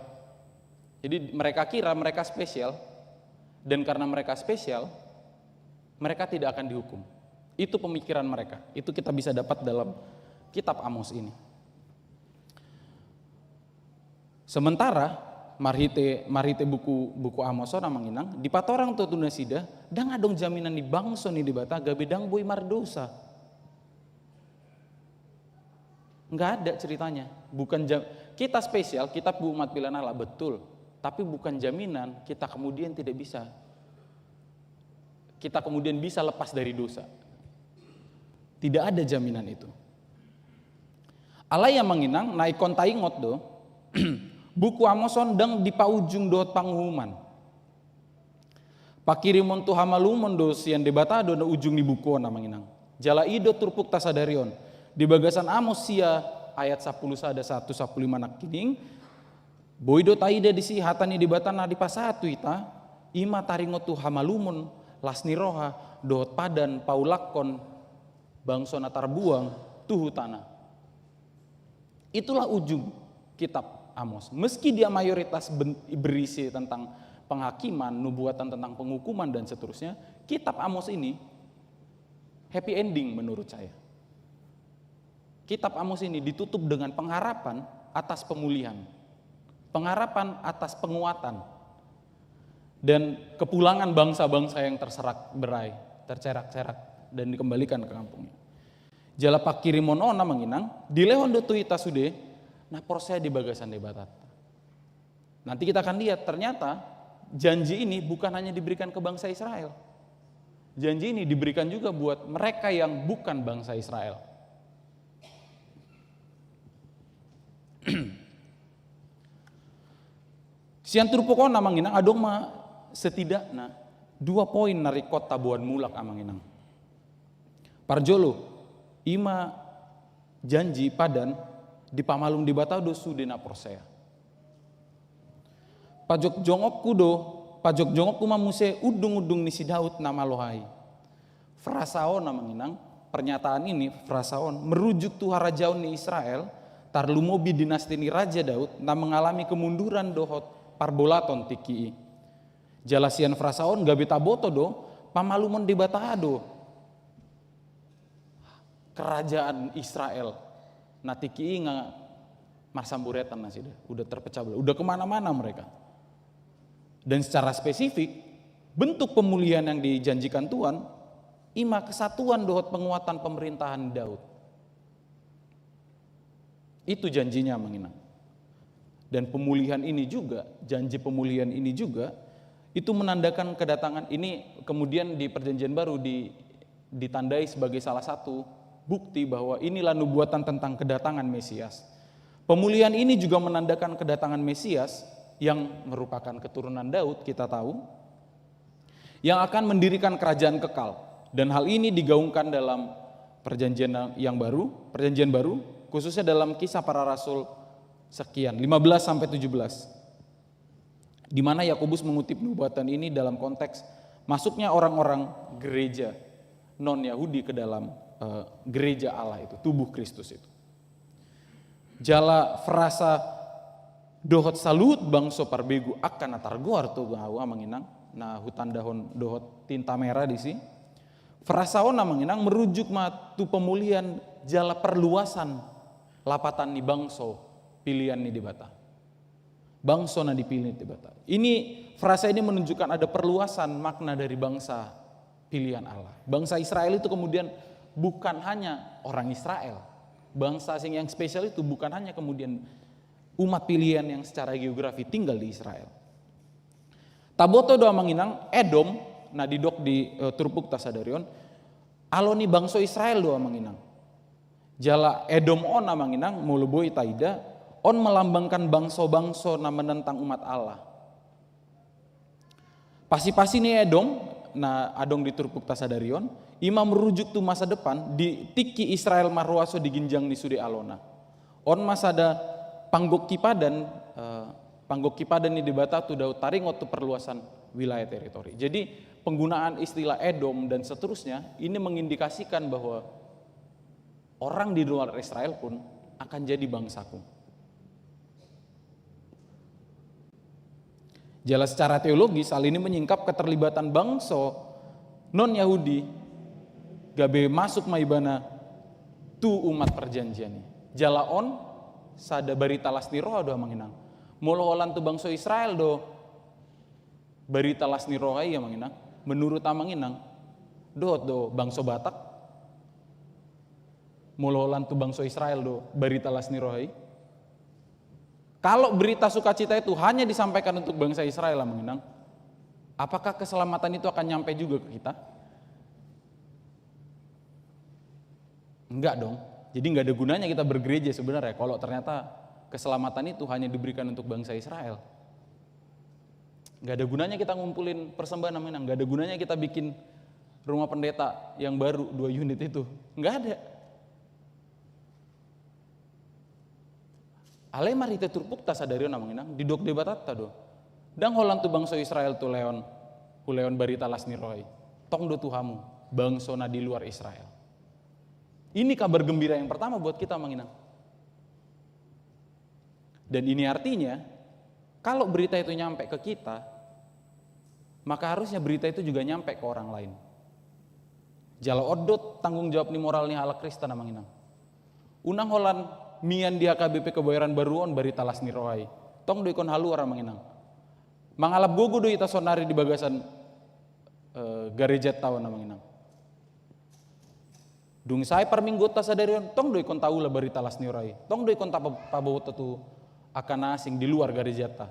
Jadi mereka kira mereka spesial, dan karena mereka spesial, mereka tidak akan dihukum. Itu pemikiran mereka. Itu kita bisa dapat dalam kitab Amos ini. Sementara Marhite, marhite buku, buku Amos on, amang inang, dipatorang tu nasida, ndang adong jaminan ni bangso ni Debata gabe ndang boi mardosa. Nggak ada ceritanya. Bukan jam, kita spesial, kita umat pilihan Allah, betul. Tapi bukan jaminan kita kemudian tidak bisa, kita kemudian bisa lepas dari dosa. Tidak ada jaminan itu. Alai, amang inang, na ingkon taingot do, buku Amos on ndang dipaujung dohot panguhuman. Pangkirimon tu hamalumon do sian Debata do na ujung ni buku on, amang inang. Jala i do turpukta sadari on. Di bagasan Amos sia, ayat sampulu sada sahat tu sampulu lima nangkining, boi do taida disi hata ni Debata na dipasahat tu hita, i ma taringot tu hamalumon, las ni roha, dohot padan paulakkon bangso na tarbuang tu hutana. Itulah ujung kitab Amos. Meski dia mayoritas ben-, berisi tentang penghakiman, nubuatan tentang penghukuman, dan seterusnya, kitab Amos ini happy ending menurut saya. Kitab Amos ini ditutup dengan pengharapan atas pemulihan, pengharapan atas penguatan, dan kepulangan bangsa-bangsa yang terserak berai, tercerak-cerak, dan dikembalikan ke kampungnya. Jala pangkirimon on, amang inang, dilehon do tu hita sude na porsea di bagasan Debata. Nanti kita akan lihat, ternyata janji ini bukan hanya diberikan ke bangsa Israel. Janji ini diberikan juga buat mereka yang bukan bangsa Israel. Sian turpuk on, amang inang, adong ma setidakna dua poin na ringkot taboan mulak, amang inang. Parjolo, i ma janji padan dipamalum Debata do sude na porsea. Pajongjongonku do, pajongjongonku ma muse undung-undung ni si Daud na malo hami. Frasa on, amang inang, pernyataan ini, frasa on, merujuk tu harajaon ni Israel, tarlumobi dinasti ni Raja Daud, na mengalami kemunduran dohot parbolaton tingki i. Jala sian frasa on gabe taboto do, pamalumon Debata do kerajaan Israel. Na tingki i nga marsamburetan nasida, udah terpecah belah, udah kemana-mana mereka. Dan secara spesifik, bentuk pemulihan yang dijanjikan Tuhan, i ma kesatuan dohot penguatan pemerintahan Daud. Itu janjinya, amang inang. Dan pemulihan ini juga, janji pemulihan ini juga, itu menandakan kedatangan, ini kemudian di Perjanjian Baru di, ditandai sebagai salah satu bukti bahwa inilah nubuatan tentang kedatangan Mesias. Pemulihan ini juga menandakan kedatangan Mesias yang merupakan keturunan Daud, kita tahu, yang akan mendirikan kerajaan kekal. Dan hal ini digaungkan dalam Perjanjian yang Baru, Perjanjian Baru, khususnya dalam Kisah Para Rasul sekian, lima belas sampai tujuh belas. Di mana Yakobus mengutip nubuatan ini dalam konteks masuknya orang-orang gereja non-Yahudi ke dalam, eh, gereja Allah itu, tubuh Kristus itu. Jala frasa dohot saluhut bangso parbegu angka na targoar tu ahu, amang inang, na hutandahon dohot tinta merah disi. Frasa on, amang inang, merujuk ma tu pemulihan jala perluasan lapatan ni bangso pilihan ni Debata. Bangso na dipilih ni Debata. Ini, frasa ini menunjukkan ada perluasan makna dari bangsa pilihan Allah. Bangsa Israel itu kemudian bukan hanya orang Israel. Bangsa asing yang spesial itu bukan hanya kemudian umat pilihan yang secara geografi tinggal di Israel. Taboto do, amang inang, Edom, na didok di, eh, turpukta sadari on, alo ni bangso Israel do, amang inang. Jala Edom on, amang inang, molo boi taida, on melambangkan bangso-bangso na menentang umat Allah. Pasi-pasi ni Edom, na adong di turpukta sadari on, i ma merujuk tu masa depan di tingki Israel marhuaso di ginjang ni sude alona. On ma sada panggokki padan, eh, panggokki padan ni Debata tu Daud taringot tu perluasan wilayah teritori. Jadi, penggunaan istilah Edom dan seterusnya ini mengindikasikan bahwa orang di luar Israel pun akan jadi bangsaku. Jala secara teologis, hal ini menyingkap keterlibatan bangso non-Yahudi gabe masuk ma ibana tu umat perjanjian i. Jala on sada barita las ni roha do, amang inang. Molo holan tu bangso Israel do barita las ni roha i, Amang Inang, menurut Amang Inang, dohot do bangso Batak? Molo holan tu bangso Israel do barita las ni roha i? Kalau berita sukacita itu hanya disampaikan untuk bangsa Israel, Amang Inang, apakah keselamatan itu akan nyampe juga ke kita? Enggak dong. Jadi enggak ada gunanya kita bergereja sebenarnya kalau ternyata keselamatan itu hanya diberikan untuk bangsa Israel. Enggak ada gunanya kita ngumpulin persembahan, Amang Inang. Enggak ada gunanya kita bikin rumah pendeta yang baru dua unit itu. Enggak ada. Alai marhite turpukta sadari on, Amang Inang, didok Debatanta do: Ndang holan tu bangso Israel tu lehon, hulehon barita las ni roha i. Tong do tu hamu, bangso na di luar Israel. Ini kabar gembira yang pertama buat kita, Amang Inang. Dan ini artinya, kalau berita itu nyampe ke kita, maka harusnya berita itu juga nyampe ke orang lain. Jala on do tanggung jawab ni moral ni halak Kristen, Amang Inang. Unang holan mian di H K B P Kebayoran Baru on barita las ni roha i. Tong do ingkon haluar, Amang Inang. Mangalap gogo do hita saonari di bagasan, eh, garejanta on, Amang Inang. Dung sae parmingguonta sadari on, tong do ingkon taula barita las ni roha i. Tong do ingkon tapa-, paboto tu angka na asing di luar garejanta.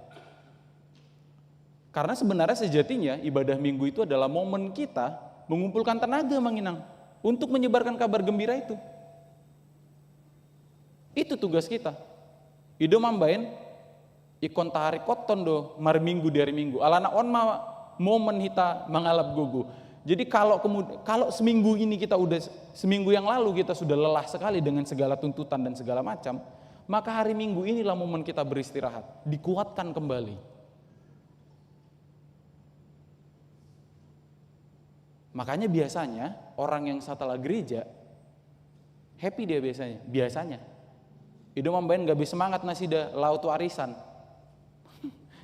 Karena sebenarnya sejatinya ibadah Minggu itu adalah momen kita mengumpulkan tenaga, Amang Inang, untuk menyebarkan kabar gembira itu. Itu tugas kita. I do mambaen ingkon taringkothon do marminggu di hari Minggu. Alana on ma momen hita mangalap gogo. Jadi kalau kemud-, kalau seminggu ini kita udah, seminggu yang lalu kita sudah lelah sekali dengan segala tuntutan dan segala macam, maka hari Minggu inilah momen kita beristirahat, dikuatkan kembali. Makanya biasanya orang yang setelah gereja happy dia biasanya, biasanya. I do mambaen gabe semangat nasida laho tu arisan.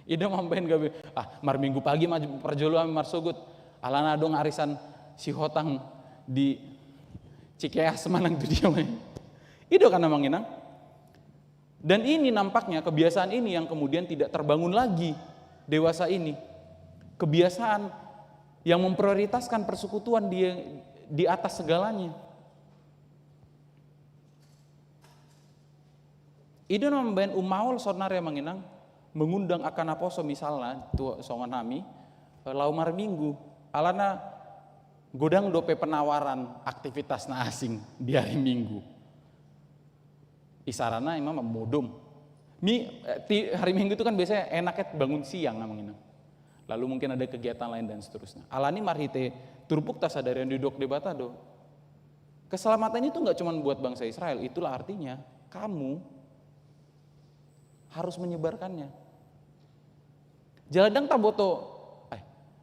I do mambaen gabe, ah, marminggu pagi ma parjolo hami marsogot. Alana adong arisan Sihotang di Cikeas manang tu dia ma i. I do kan, Amang Inang? Dan ini nampaknya kebiasaan ini yang kemudian tidak terbangun lagi dewasa ini. Kebiasaan yang memprioritaskan persekutuan di, di atas segalanya. I do na mambaen umaol saonari, Amang Inang, mengundang angka naposo misalna, tu songon hami, eh, laho marminggu. Alana godang dope penawaran aktivitas na asing di hari Minggu. Isarana ima modom. Mi, eh, ti-, hari Minggu itu kan biasanya enaknya bangun siang, Amang Inang. Lalu mungkin ada kegiatan lain dan seterusnya. Alani marhite turpukta sadari on didok Debata do: Keselamatan itu nggak cuma buat bangsa Israel. Itulah artinya kamu harus menyebarkannya. Jala ndang taboto, eh,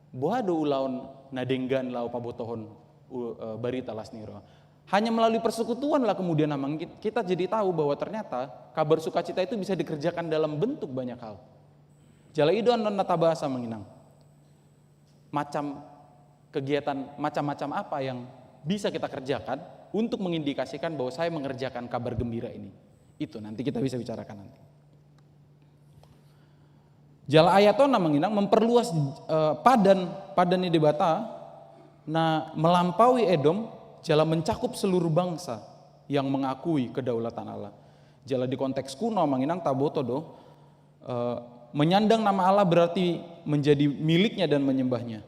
boha do ulaon na denggan laho pabotohon u-, eh, barita las ni roha. Hanya melalui persekutuan lah kemudian, Amang, kit-, kita jadi tahu bahwa ternyata kabar sukacita itu bisa dikerjakan dalam bentuk banyak hal. Jala i do annon na tabahas, Amang Inang. Macam kegiatan, macam-macam apa yang bisa kita kerjakan untuk mengindikasikan bahwa saya mengerjakan kabar gembira ini. Itu nanti kita bisa bicarakan nanti. Jala ayat on, Amang Inang, memperluas, eh, padan, padan ni Debata na melampaui Edom, jala mencakup seluruh bangsa yang mengakui kedaulatan Allah. Jala di konteks kuno, Amang Inang, taboto do, eh, menyandang nama Allah berarti menjadi miliknya dan menyembahnya.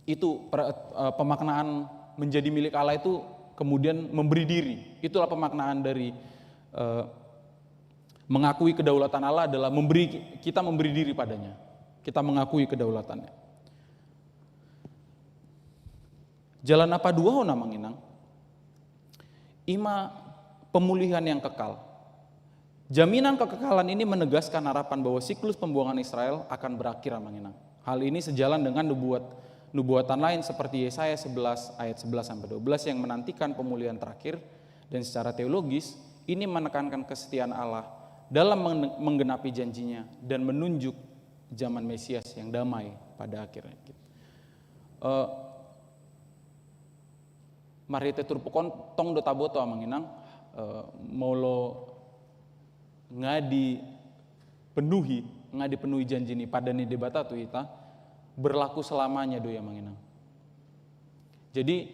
Itu per-, eh, pemaknaan menjadi milik Allah itu kemudian memberi diri. Itulah pemaknaan dari, eh, mengakui kedaulatan Allah adalah memberi, kita memberi diri padanya. Kita mengakui kedaulatannya. Jala na paduahon, Amang Inang, ima pemulihan yang kekal. Jaminan kekekalan ini menegaskan harapan bahwa siklus pembuangan Israel akan berakhir, Amang Inang. Hal ini sejalan dengan nubuat, nubuatan lain seperti Yesaya sebelas ayat sebelas sampai dua belas yang menantikan pemulihan terakhir, dan secara teologis ini menekankan kesetiaan Allah dalam meng-, menggenapi janjinya dan menunjuk zaman Mesias yang damai pada akhirnya. Eh, marhite turpuk on tong do taboto, Amang Inang, eh, molo nga dipenuhi, nga dipenuhi janji ni, padan ni Debata tu hita, berlaku selamanya do i, amang inang. Jadi,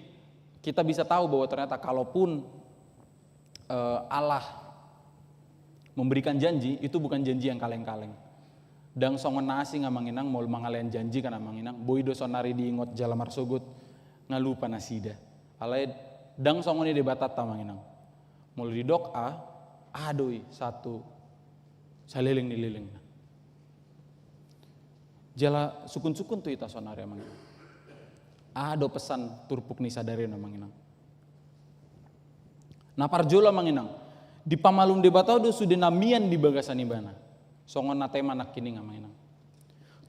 kita bisa tahu bahwa ternyata kalaupun, eh, Allah memberikan janji, itu bukan janji yang kaleng-kaleng. Ndang songon na asing, amang inang, molo mangalehon janji kan, amang inang, boi do sonari diingot jala marsogot, nga lupa nasida. Alai ndang songon i Debatanta, amang inang. Molo didok A, A do i sahat tu saleleng ni lelengna. Jala sukun-sukun tu hita sonari, amang inang. A do pesan turpuk ni sadari on, amang inang. Na parjolo, amang inang, dipamalum Debata do sude na mian di bagasan ibana. Songon na tema nangkining, amang inang.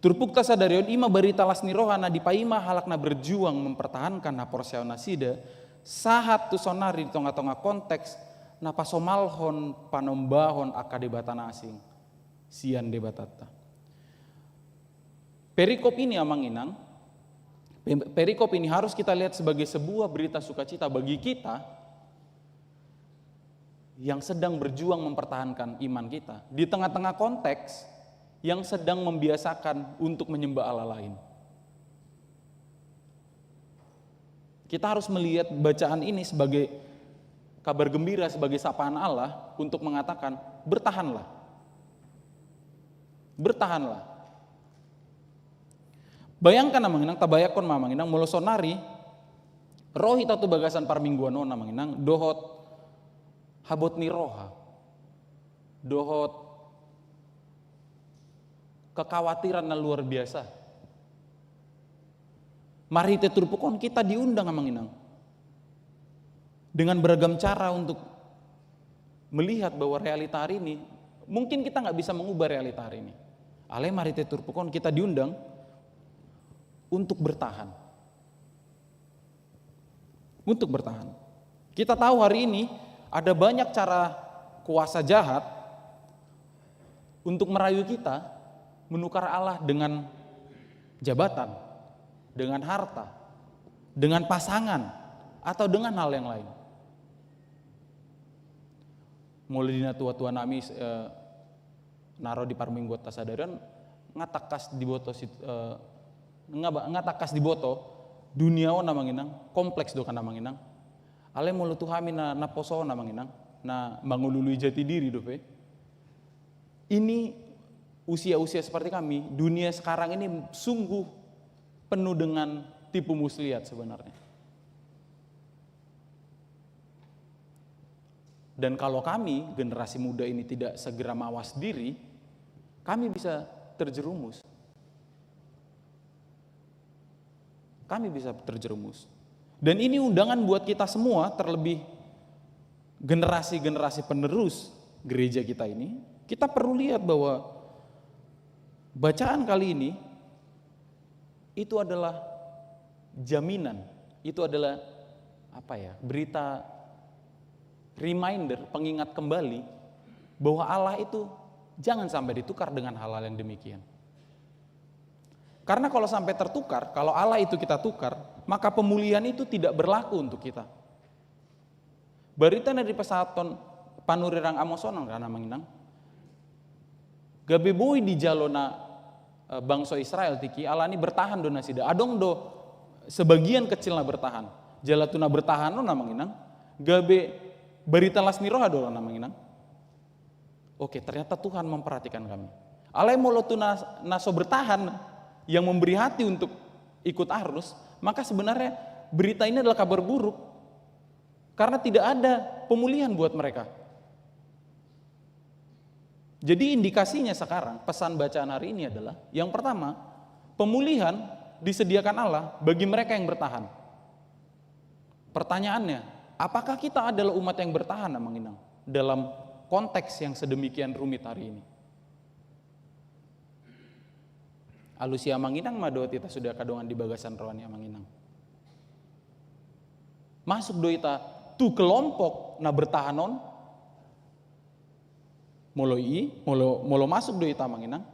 Turpukta sadari on i ma barita las ni roha na dipaima halak na berjuang mempertahankan haporseaon nasida, sahat tu sonari di tonga-tonga konteks na pasomalhon, panombahon angka debata na asing sian Debatanta. Perikop ini, amang inang, pe-, perikop ini harus kita lihat sebagai sebuah berita sukacita bagi kita yang sedang berjuang mempertahankan iman kita di tengah-tengah konteks yang sedang membiasakan untuk menyembah Allah lain. Kita harus melihat bacaan ini sebagai kabar gembira, sebagai sapaan Allah untuk mengatakan, "Bertahanlah. Bertahanlah." Bayangkan, amang inang, tabayangkon ma, amang inang, molo sonari ro hita tu bagasan parmingguan on, amang inang, dohot habot ni roha, dohot kekhawatiran na luar biasa. Marhite turpuk on kita diundang, amang inang, dengan beragam cara untuk melihat bahwa realita hari ini, mungkin kita nggak bisa mengubah realita hari ini. Alai marhite turpuk on kita diundang untuk bertahan. Untuk bertahan. Kita tahu hari ini ada banyak cara kuasa jahat untuk merayu kita menukar Allah dengan jabatan, dengan harta, dengan pasangan, atau dengan hal yang lain. Molo di natua-tua nami, eh, na ro di parmingguanta sadari on, nga tangkas diboto sit-, eh, nga ba-, nga tangkas diboto dunia on, amang inang, kompleks do kan, amang inang. Alai molo tu hami na, na poso on, amang inang, na mangulului jati diri dope. Ini usia-usia seperti kami, dunia sekarang ini sungguh penuh dengan tipu muslihat sebenarnya. Dan kalau kami, generasi muda ini, tidak segera mawas diri, kami bisa terjerumus. Kami bisa terjerumus. Dan ini undangan buat kita semua, terlebih generasi-generasi penerus gereja kita ini. Kita perlu lihat bahwa bacaan kali ini itu adalah jaminan, itu adalah, apa ya, berita reminder, pengingat kembali bahwa Allah itu jangan sampai ditukar dengan hal-hal yang demikian. Karena kalau sampai tertukar, kalau Allah itu kita tukar, maka pemulihan itu tidak berlaku untuk kita. Barita na dipasahathon panurirang Amos on kan, amang inang, gabe boi dijalo na, eh, bangso Israel tingki, alani bertahan do nasida. Adong do sebagian kecil na bertahan. Jala tu na bertahan on, amang inang, gabe barita las ni roha do, amang inang. Oke, ternyata Tuhan memperhatikan kami. Alai molo tu na, na so bertahan, yang memberi hati untuk ikut arus, maka sebenarnya berita ini adalah kabar buruk. Karena tidak ada pemulihan buat mereka. Jadi indikasinya sekarang, pesan bacaan hari ini adalah, yang pertama, pemulihan disediakan Allah bagi mereka yang bertahan. Pertanyaannya, apakah kita adalah umat yang bertahan, amang inang, dalam konteks yang sedemikian rumit hari ini? Alusi amang inang ma dohot hita sude angka dongan di bagasan roha ni, amang inang. Masuk do hita tu kelompok na bertahan on? Molo i, molo, molo masuk do hita, amang inang,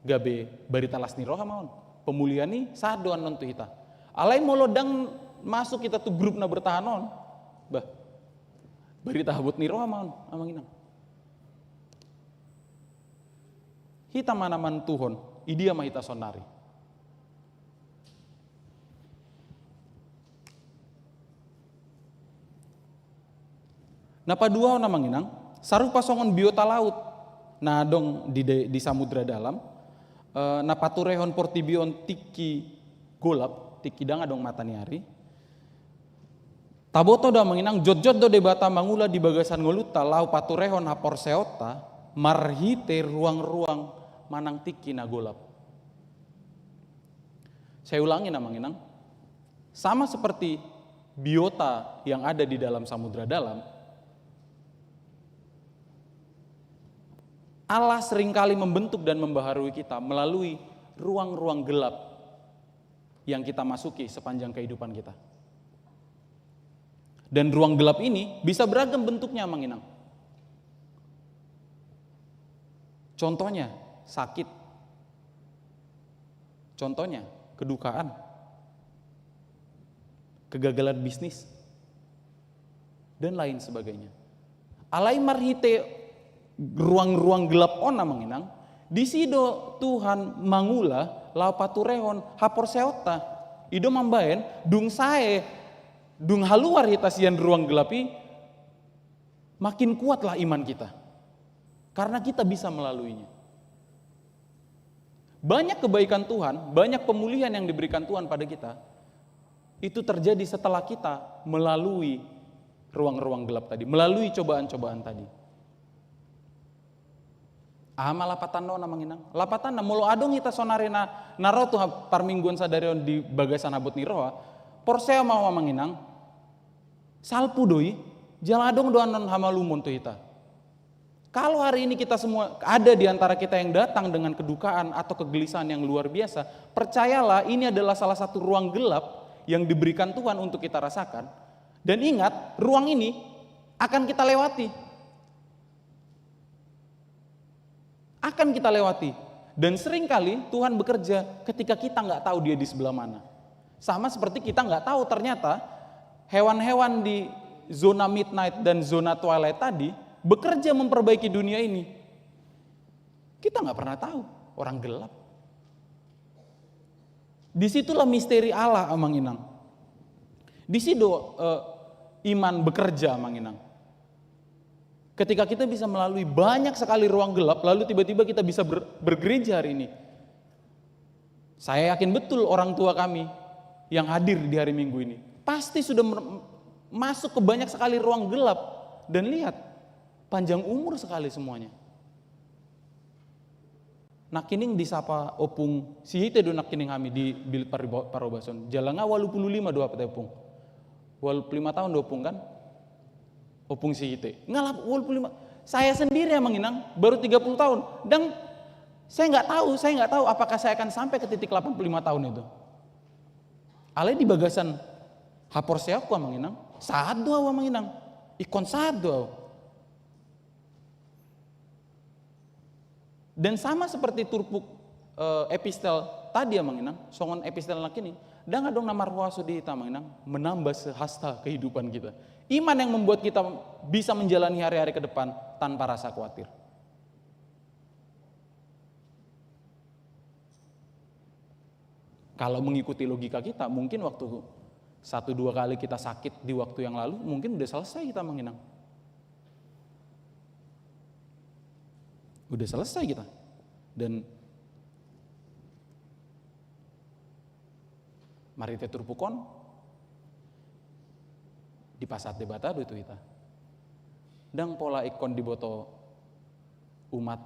gabe barita las ni roha ma on. Pemulihan i sahat do annon tu hita. Alai molo ndang masuk hita tu grup na bertahan on, bah, barita habot ni roha ma on, amang inang. Hita ma na manentuhon, idia ma hita saonari. Na paduahon amang inang, sarupa songon biota laut na adong di, di, di samudra dalam, eh, na paturehon portibi on tingki golap, tingki ndang adong mata ni ari. Taboto do amang inang, jotjot do Debata mangula di bagasan ngolunta laho paturehon haporseaonta marhite ruang-ruang manang tingki na golap. Saya ulangi amang inang, sama seperti biota yang ada di dalam samudra dalam, Allah seringkali membentuk dan membaharui kita melalui ruang-ruang gelap yang kita masuki sepanjang kehidupan kita. Dan ruang gelap ini bisa beragam bentuknya, amang inang. Contohnya, sakit. Contohnya, kedukaan. Kegagalan bisnis. Dan lain sebagainya. Alai marhite ruang-ruang gelap on amang inang, disi do Tuhan mangula laho paturehon haporseaonta. I do mambahen, dung sae, dung haluar hita sian ruang gelap i, makin kuatlah iman kita. Karena kita bisa melaluinya. Banyak kebaikan Tuhan, banyak pemulihan yang diberikan Tuhan pada kita, itu terjadi setelah kita melalui ruang-ruang gelap tadi, melalui cobaan-cobaan tadi. Aha ma lapatanna on amang inang? Lapatanna, molo adong hita saonari na, na ro tu ha-, parmingguan sadari on di bagasan habot ni roha, porsea ma ho amang inang, salpu do i, jala adong do annon hamalumon tu hita. Kalau hari ini kita semua ada di antara kita yang datang dengan kedukaan atau kegelisahan yang luar biasa, percayalah, ini adalah salah satu ruang gelap yang diberikan Tuhan untuk kita rasakan. Dan ingat, ruang ini akan kita lewati. Akan kita lewati. Dan seringkali Tuhan bekerja ketika kita nggak tahu Dia di sebelah mana. Sama seperti kita nggak tahu ternyata hewan-hewan di zona midnight dan zona twilight tadi bekerja memperbaiki dunia ini. Kita nggak pernah tahu, orang gelap. Disitulah misteri Allah, amang inang. Disi do, eh, iman bekerja, amang inang. Ketika kita bisa melalui banyak sekali ruang gelap, lalu tiba-tiba kita bisa ber-, bergereja hari ini. Saya yakin betul orang tua kami yang hadir di hari Minggu ini pasti sudah mer-, masuk ke banyak sekali ruang gelap. Dan lihat, panjang umur sekali semuanya. Nangkining disapa Ompung Sihite do nangkining hami di Bilik Parba-, Parhobason. Jala nga walu pulu lima do apa te, Ompung? Walu pulu lima tahun do, Ompung, kan? Ompung Sihite. Nga lap-, walu pulu lima. Saya sendiri, amang inang, baru tiga puluh tahun. Dan saya nggak tahu, saya nggak tahu apakah saya akan sampai ke titik delapan puluh lima tahun itu. Alai di bagasan haporseaonku, amang inang, sahat do au, amang inang. Ingkon sahat do au. Dan sama seperti turpuk, eh, epistel tadi, amang inang, songon epistel nangkining, ndang adong na marhuaso di hita, amang inang, menambah sehasta kehidupan kita. Iman yang membuat kita bisa menjalani hari-hari ke depan tanpa rasa khawatir. Kalau mengikuti logika kita, mungkin waktu satu dua kali kita sakit di waktu yang lalu, mungkin udah selesai kita, amang inang. Udah selesai kita. Dan marhite turpuk on, dipasahat Debata do tu hita. Ndang pola ingkon diboto umat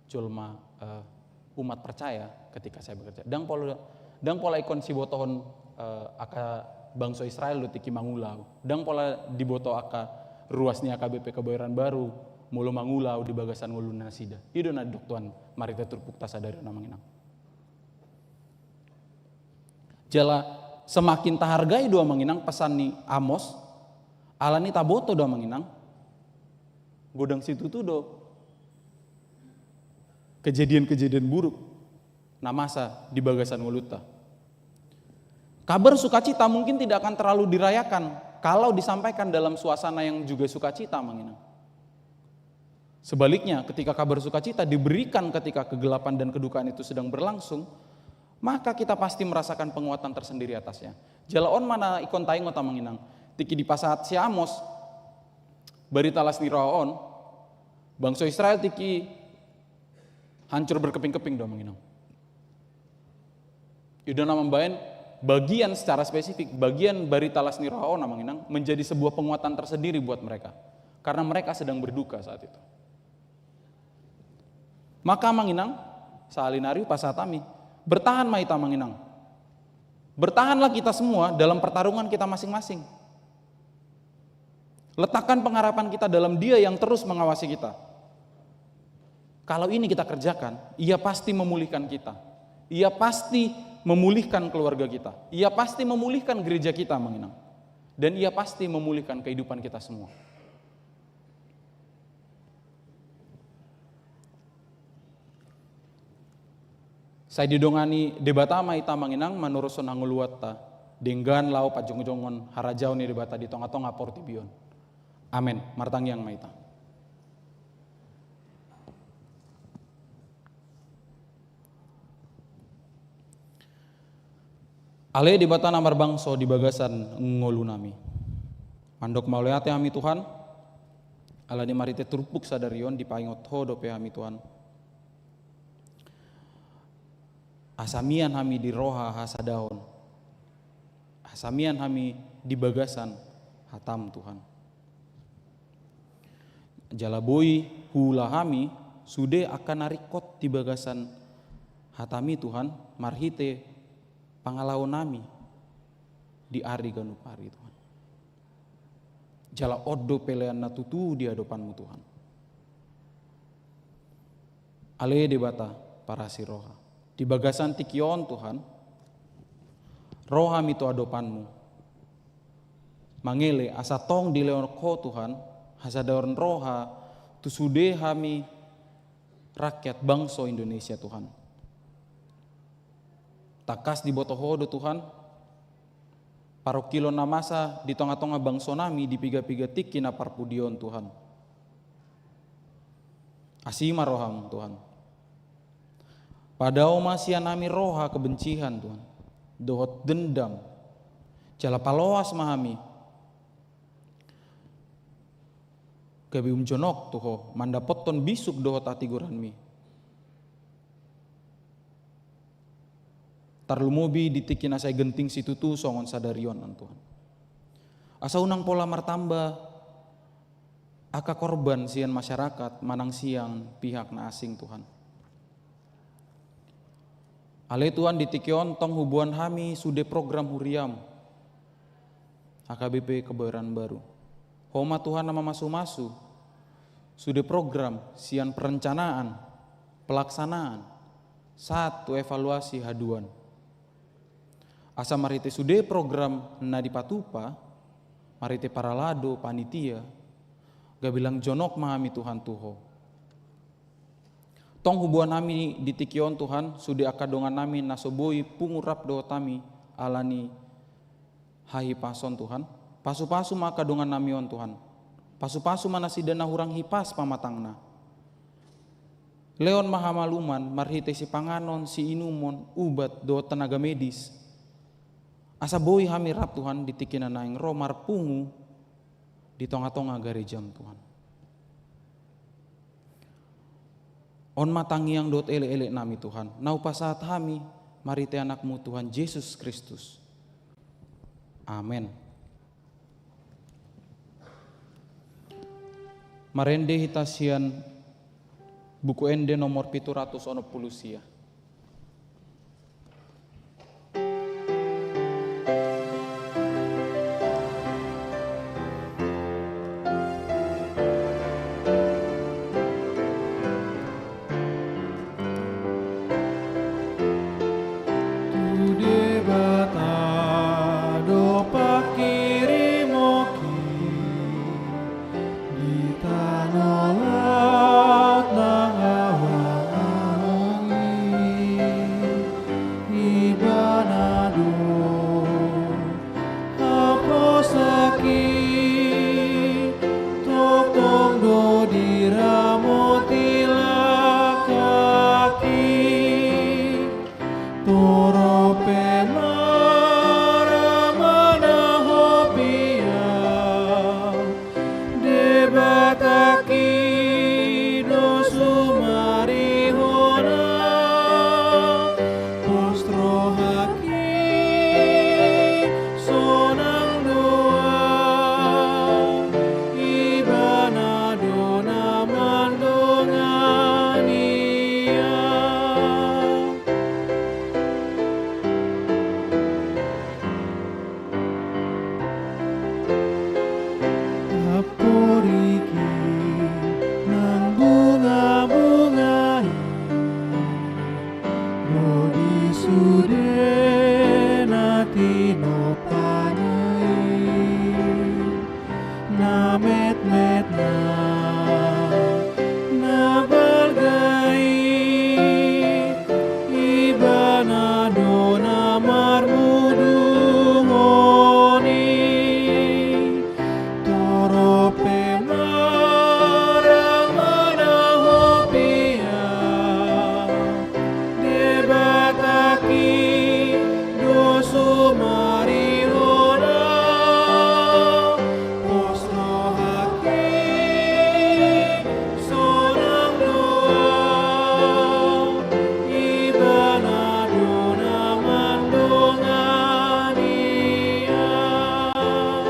jolma, eh, umat percaya ketika saya bekerja. Ndang pola, ndang pola ingkon sibotohon, eh, angka bangso Israel do tingki mangula au. Ndang pola diboto angka ruas ni H K B P Kebayoran Baru molo mangula au di bagasan ngolu nasida. I do na didok Tuhan marhite turpukta sadari on, amang inang. Jala semakin tahargai do, amang inang, pesan ni Amos, alani taboto do, amang inang, godang situtu do kejadian-kejadian buruk na masa di bagasan ngolunta. Kabar sukacita mungkin tidak akan terlalu dirayakan kalau disampaikan dalam suasana yang juga sukacita, amang inang. Sebaliknya, ketika kabar sukacita diberikan ketika kegelapan dan kedukaan itu sedang berlangsung, maka kita pasti merasakan penguatan tersendiri atasnya. Jala on ma na ingkon taingot, Amang Inang. Tingki dipasahat si Amos barita las ni roha on, bangso Israel tingki hancur berkeping-keping do, Amang Inang. I do na mambahen bagian secara spesifik, bagian barita las ni roha on, Amang Inang, menjadi sebuah penguatan tersendiri buat mereka. Karena mereka sedang berduka saat itu. Maka, Amang Inang, sahali nari hupasahat hami, bertahan ma hita, Amang Inang. Bertahanlah kita semua dalam pertarungan kita masing-masing. Letakkan pengharapan kita dalam Dia yang terus mengawasi kita. Kalau ini kita kerjakan, Ia pasti memulihkan kita. Ia pasti memulihkan keluarga kita. Ia pasti memulihkan gereja kita, Amang Inang. Dan Ia pasti memulihkan kehidupan kita semua. Sai didongani Debata ma hita, Amang Inang, manurushon hangoluanta, denggan laho panjongjongon harajaon ni Debata di tonga-tonga portibi on. Amen. Martangiang ma hita. Ale Debata na marbangso di bagasan ngolunami, mandok mauliate hami, Tuhan, ala ni marhite turpuk sadari on dipaingot Ho dope hami, Tuhan, asa mian hami di roha hasadaon, asa mian hami di bagasan hataM, Tuhan. Jala boi huula hami sude angka na ringkot di bagasan hataMi, Tuhan, marhite pangalaonami di ari ganup ari, Tuhan. Jala on do pelean na tutu di adopanMu, Tuhan. Ale Debata parasi roha, di bagasan tingki on, Tuhan, ro hami tu adopanMu, mangele asa tong dilehon Ho, Tuhan, hasadaon roha tu sude hami rakyat bangso Indonesia, Tuhan. Tangkas diboto Ho do, Tuhan, parungkilon na masa di tonga-tonga bangsonami di piga-piga tingki na parpudi on, Tuhan. Asi ma rohaM, Tuhan. Padao ma sian hami roha kebencian, Tuhan, dohot dendam. Jala paloas ma hami gabe umjonok tu Ho, mandapothon bisuk dohot hatigoranMi. Tarlumobi di tingki na sai genting situtu songon sadari on, Tuhan. Asa unang pola martamba angka korban sian masyarakat manang sian pihak na asing, Tuhan. Ale Tuhan, di tingki on tong huboan hami sude program huriaM, H K B P Kebayoran Baru. Ho ma Tuhan na mamasu-masu sude program sian perencanaan, pelaksanaan, sahat tu evaluasi haduan. Asa marhite sude program na dipatupa, marhite parhalado, panitia, gabe lang jonok ma hami, Tuhan, tu Ho. Tong huboan hami di tingki on, Tuhan, sude angka dongannami na so boi pungu rap dohot hami ala ni hahipason, Tuhan. Pasu-pasu ma angka dongannami on, Tuhan. Pasu-pasu ma nasida na hurang hipas pamatangna. Lehon ma hamaluman marhite sipanganon, siinumon, ubat dohot tenaga medis. Asa boi hami rap, Tuhan, di tingki na naeng ro marpungu di tonga-tonga garejaM, Tuhan. On ma tangiang dohot elek-eleknami, Tuhan, na hupasahat hami marhite AnakMu, Tuhan Jesus Kristus. Amen. Marende hita sian Buku Ende nomor pitu ratus onom pulu sia. Tu Debata do pangkirimon i di tano laut nang awang-awang i. Debata i do sumarihona, pos rohangki sonang do au, Ibana do na mandongani au. Amporik i nang bungabunga i, ro di sude na tinompana i. Na metmet na, na balga i, Ibana do na marmudungon i. Torop pe marang manahop i, Debata i do sumarihona, pos rohangki sonang do au, Ibana do na mandongani au.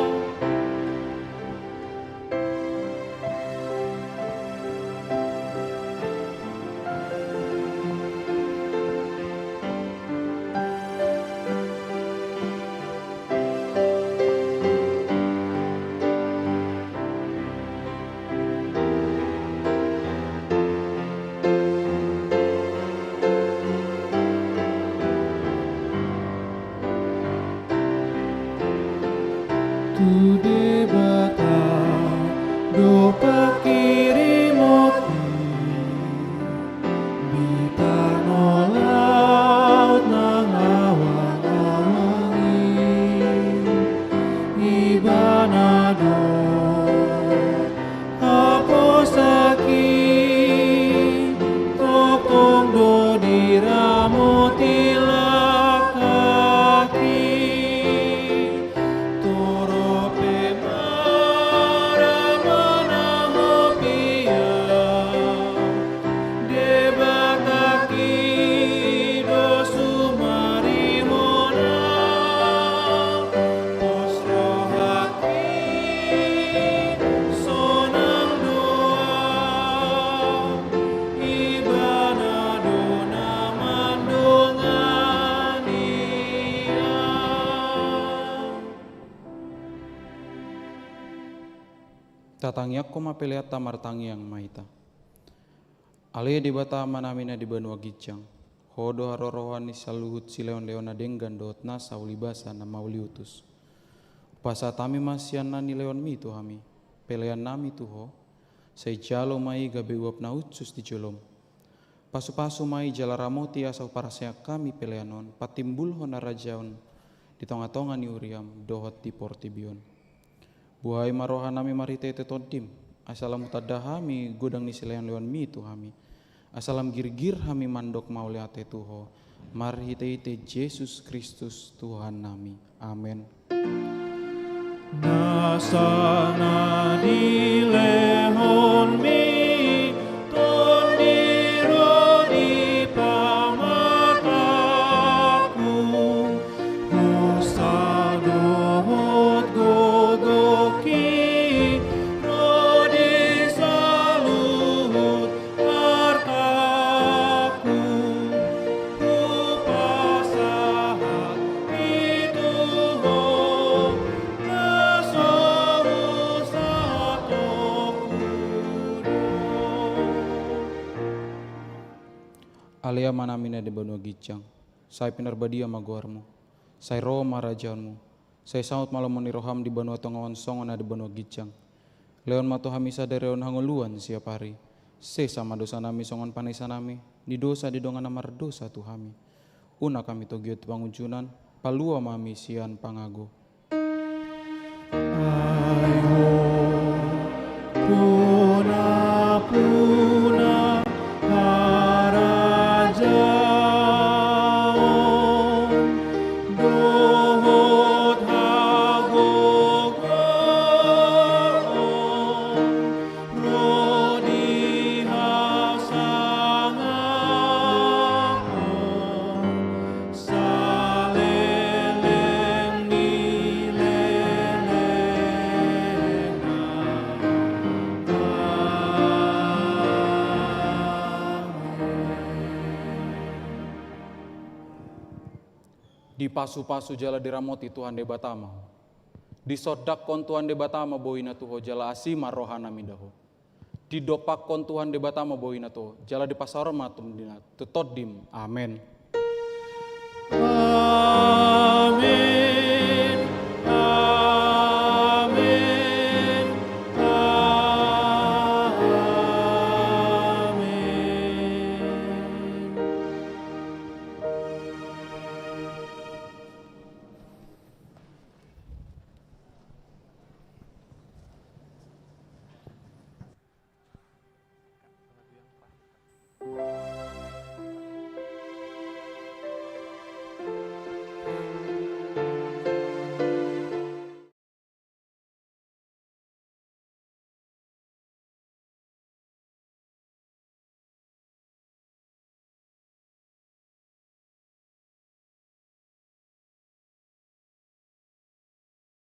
Tu Debata do pangkirimon i, di tano laut nang awang-awang i, Ibana do haposan i, tongtong do diramoti langkangki. Torop pe marang manahop i, Debata i do sumarihona, pos rohangki sonang do au, Ibana do na mandongani au. Tatangiangkon ma peleanta, martangiang ma hita. Ale Debata Amanami na di banua ginjang, Ho do haroroan ni saluhut silehon-lehon na denggan dohot nasa ulibasa na mauliutus. Pasahat hami ma sian na nilehonmi tu hami peleannami tu Ho, sai jalo ma i gabe uap na hushus di jolom. Pasu-pasu ma i jala ramoti asa huparsaehon hami pelean on patimbulhon harajaon di tonga-tonga ni huriam dohot di portibi on. Buhai ma rohanami marhite-hite Tondim, asa lam hutanda hami godang ni silehon-lehonmi tu hami, asa lam girgir hami mandok mauliate tu Ho, marhite-hite Jesus Kristus Tuhannami. Amen. Nasa na nilehonmi Tondi ro di pamatangku, husa dohot gogongki ro di saluhut artangku, hupasahat i tu Ho na so husahatonnonku do. Ale Amanami na di banua ginjang, sai pinarbadia ma goarmu, sai ro ma harajaonmu, sai saut ma lomo ni roham di banua tonga on songon na di banua ginjang. Lehon ma tu hami sadari on hangoluan siapari. Sesa ma dosanami songon panesanami ni dosa di dongan na mardosa tu hami. Unang hami togihon tu pangunjunan, palua ma hami sian pangago. Ai Ho do nampuna harajaon dohot hagogoon Dipasupasu jala diramoti Tuhan Debata ma ho. Disondangkon Tuhan Debata ma bohina tu ho jala asi ma rohana mida ho. Didompakkon Tuhan Debata ma bohina tu ho jala dipasaor ma tondim. Amen. Amen.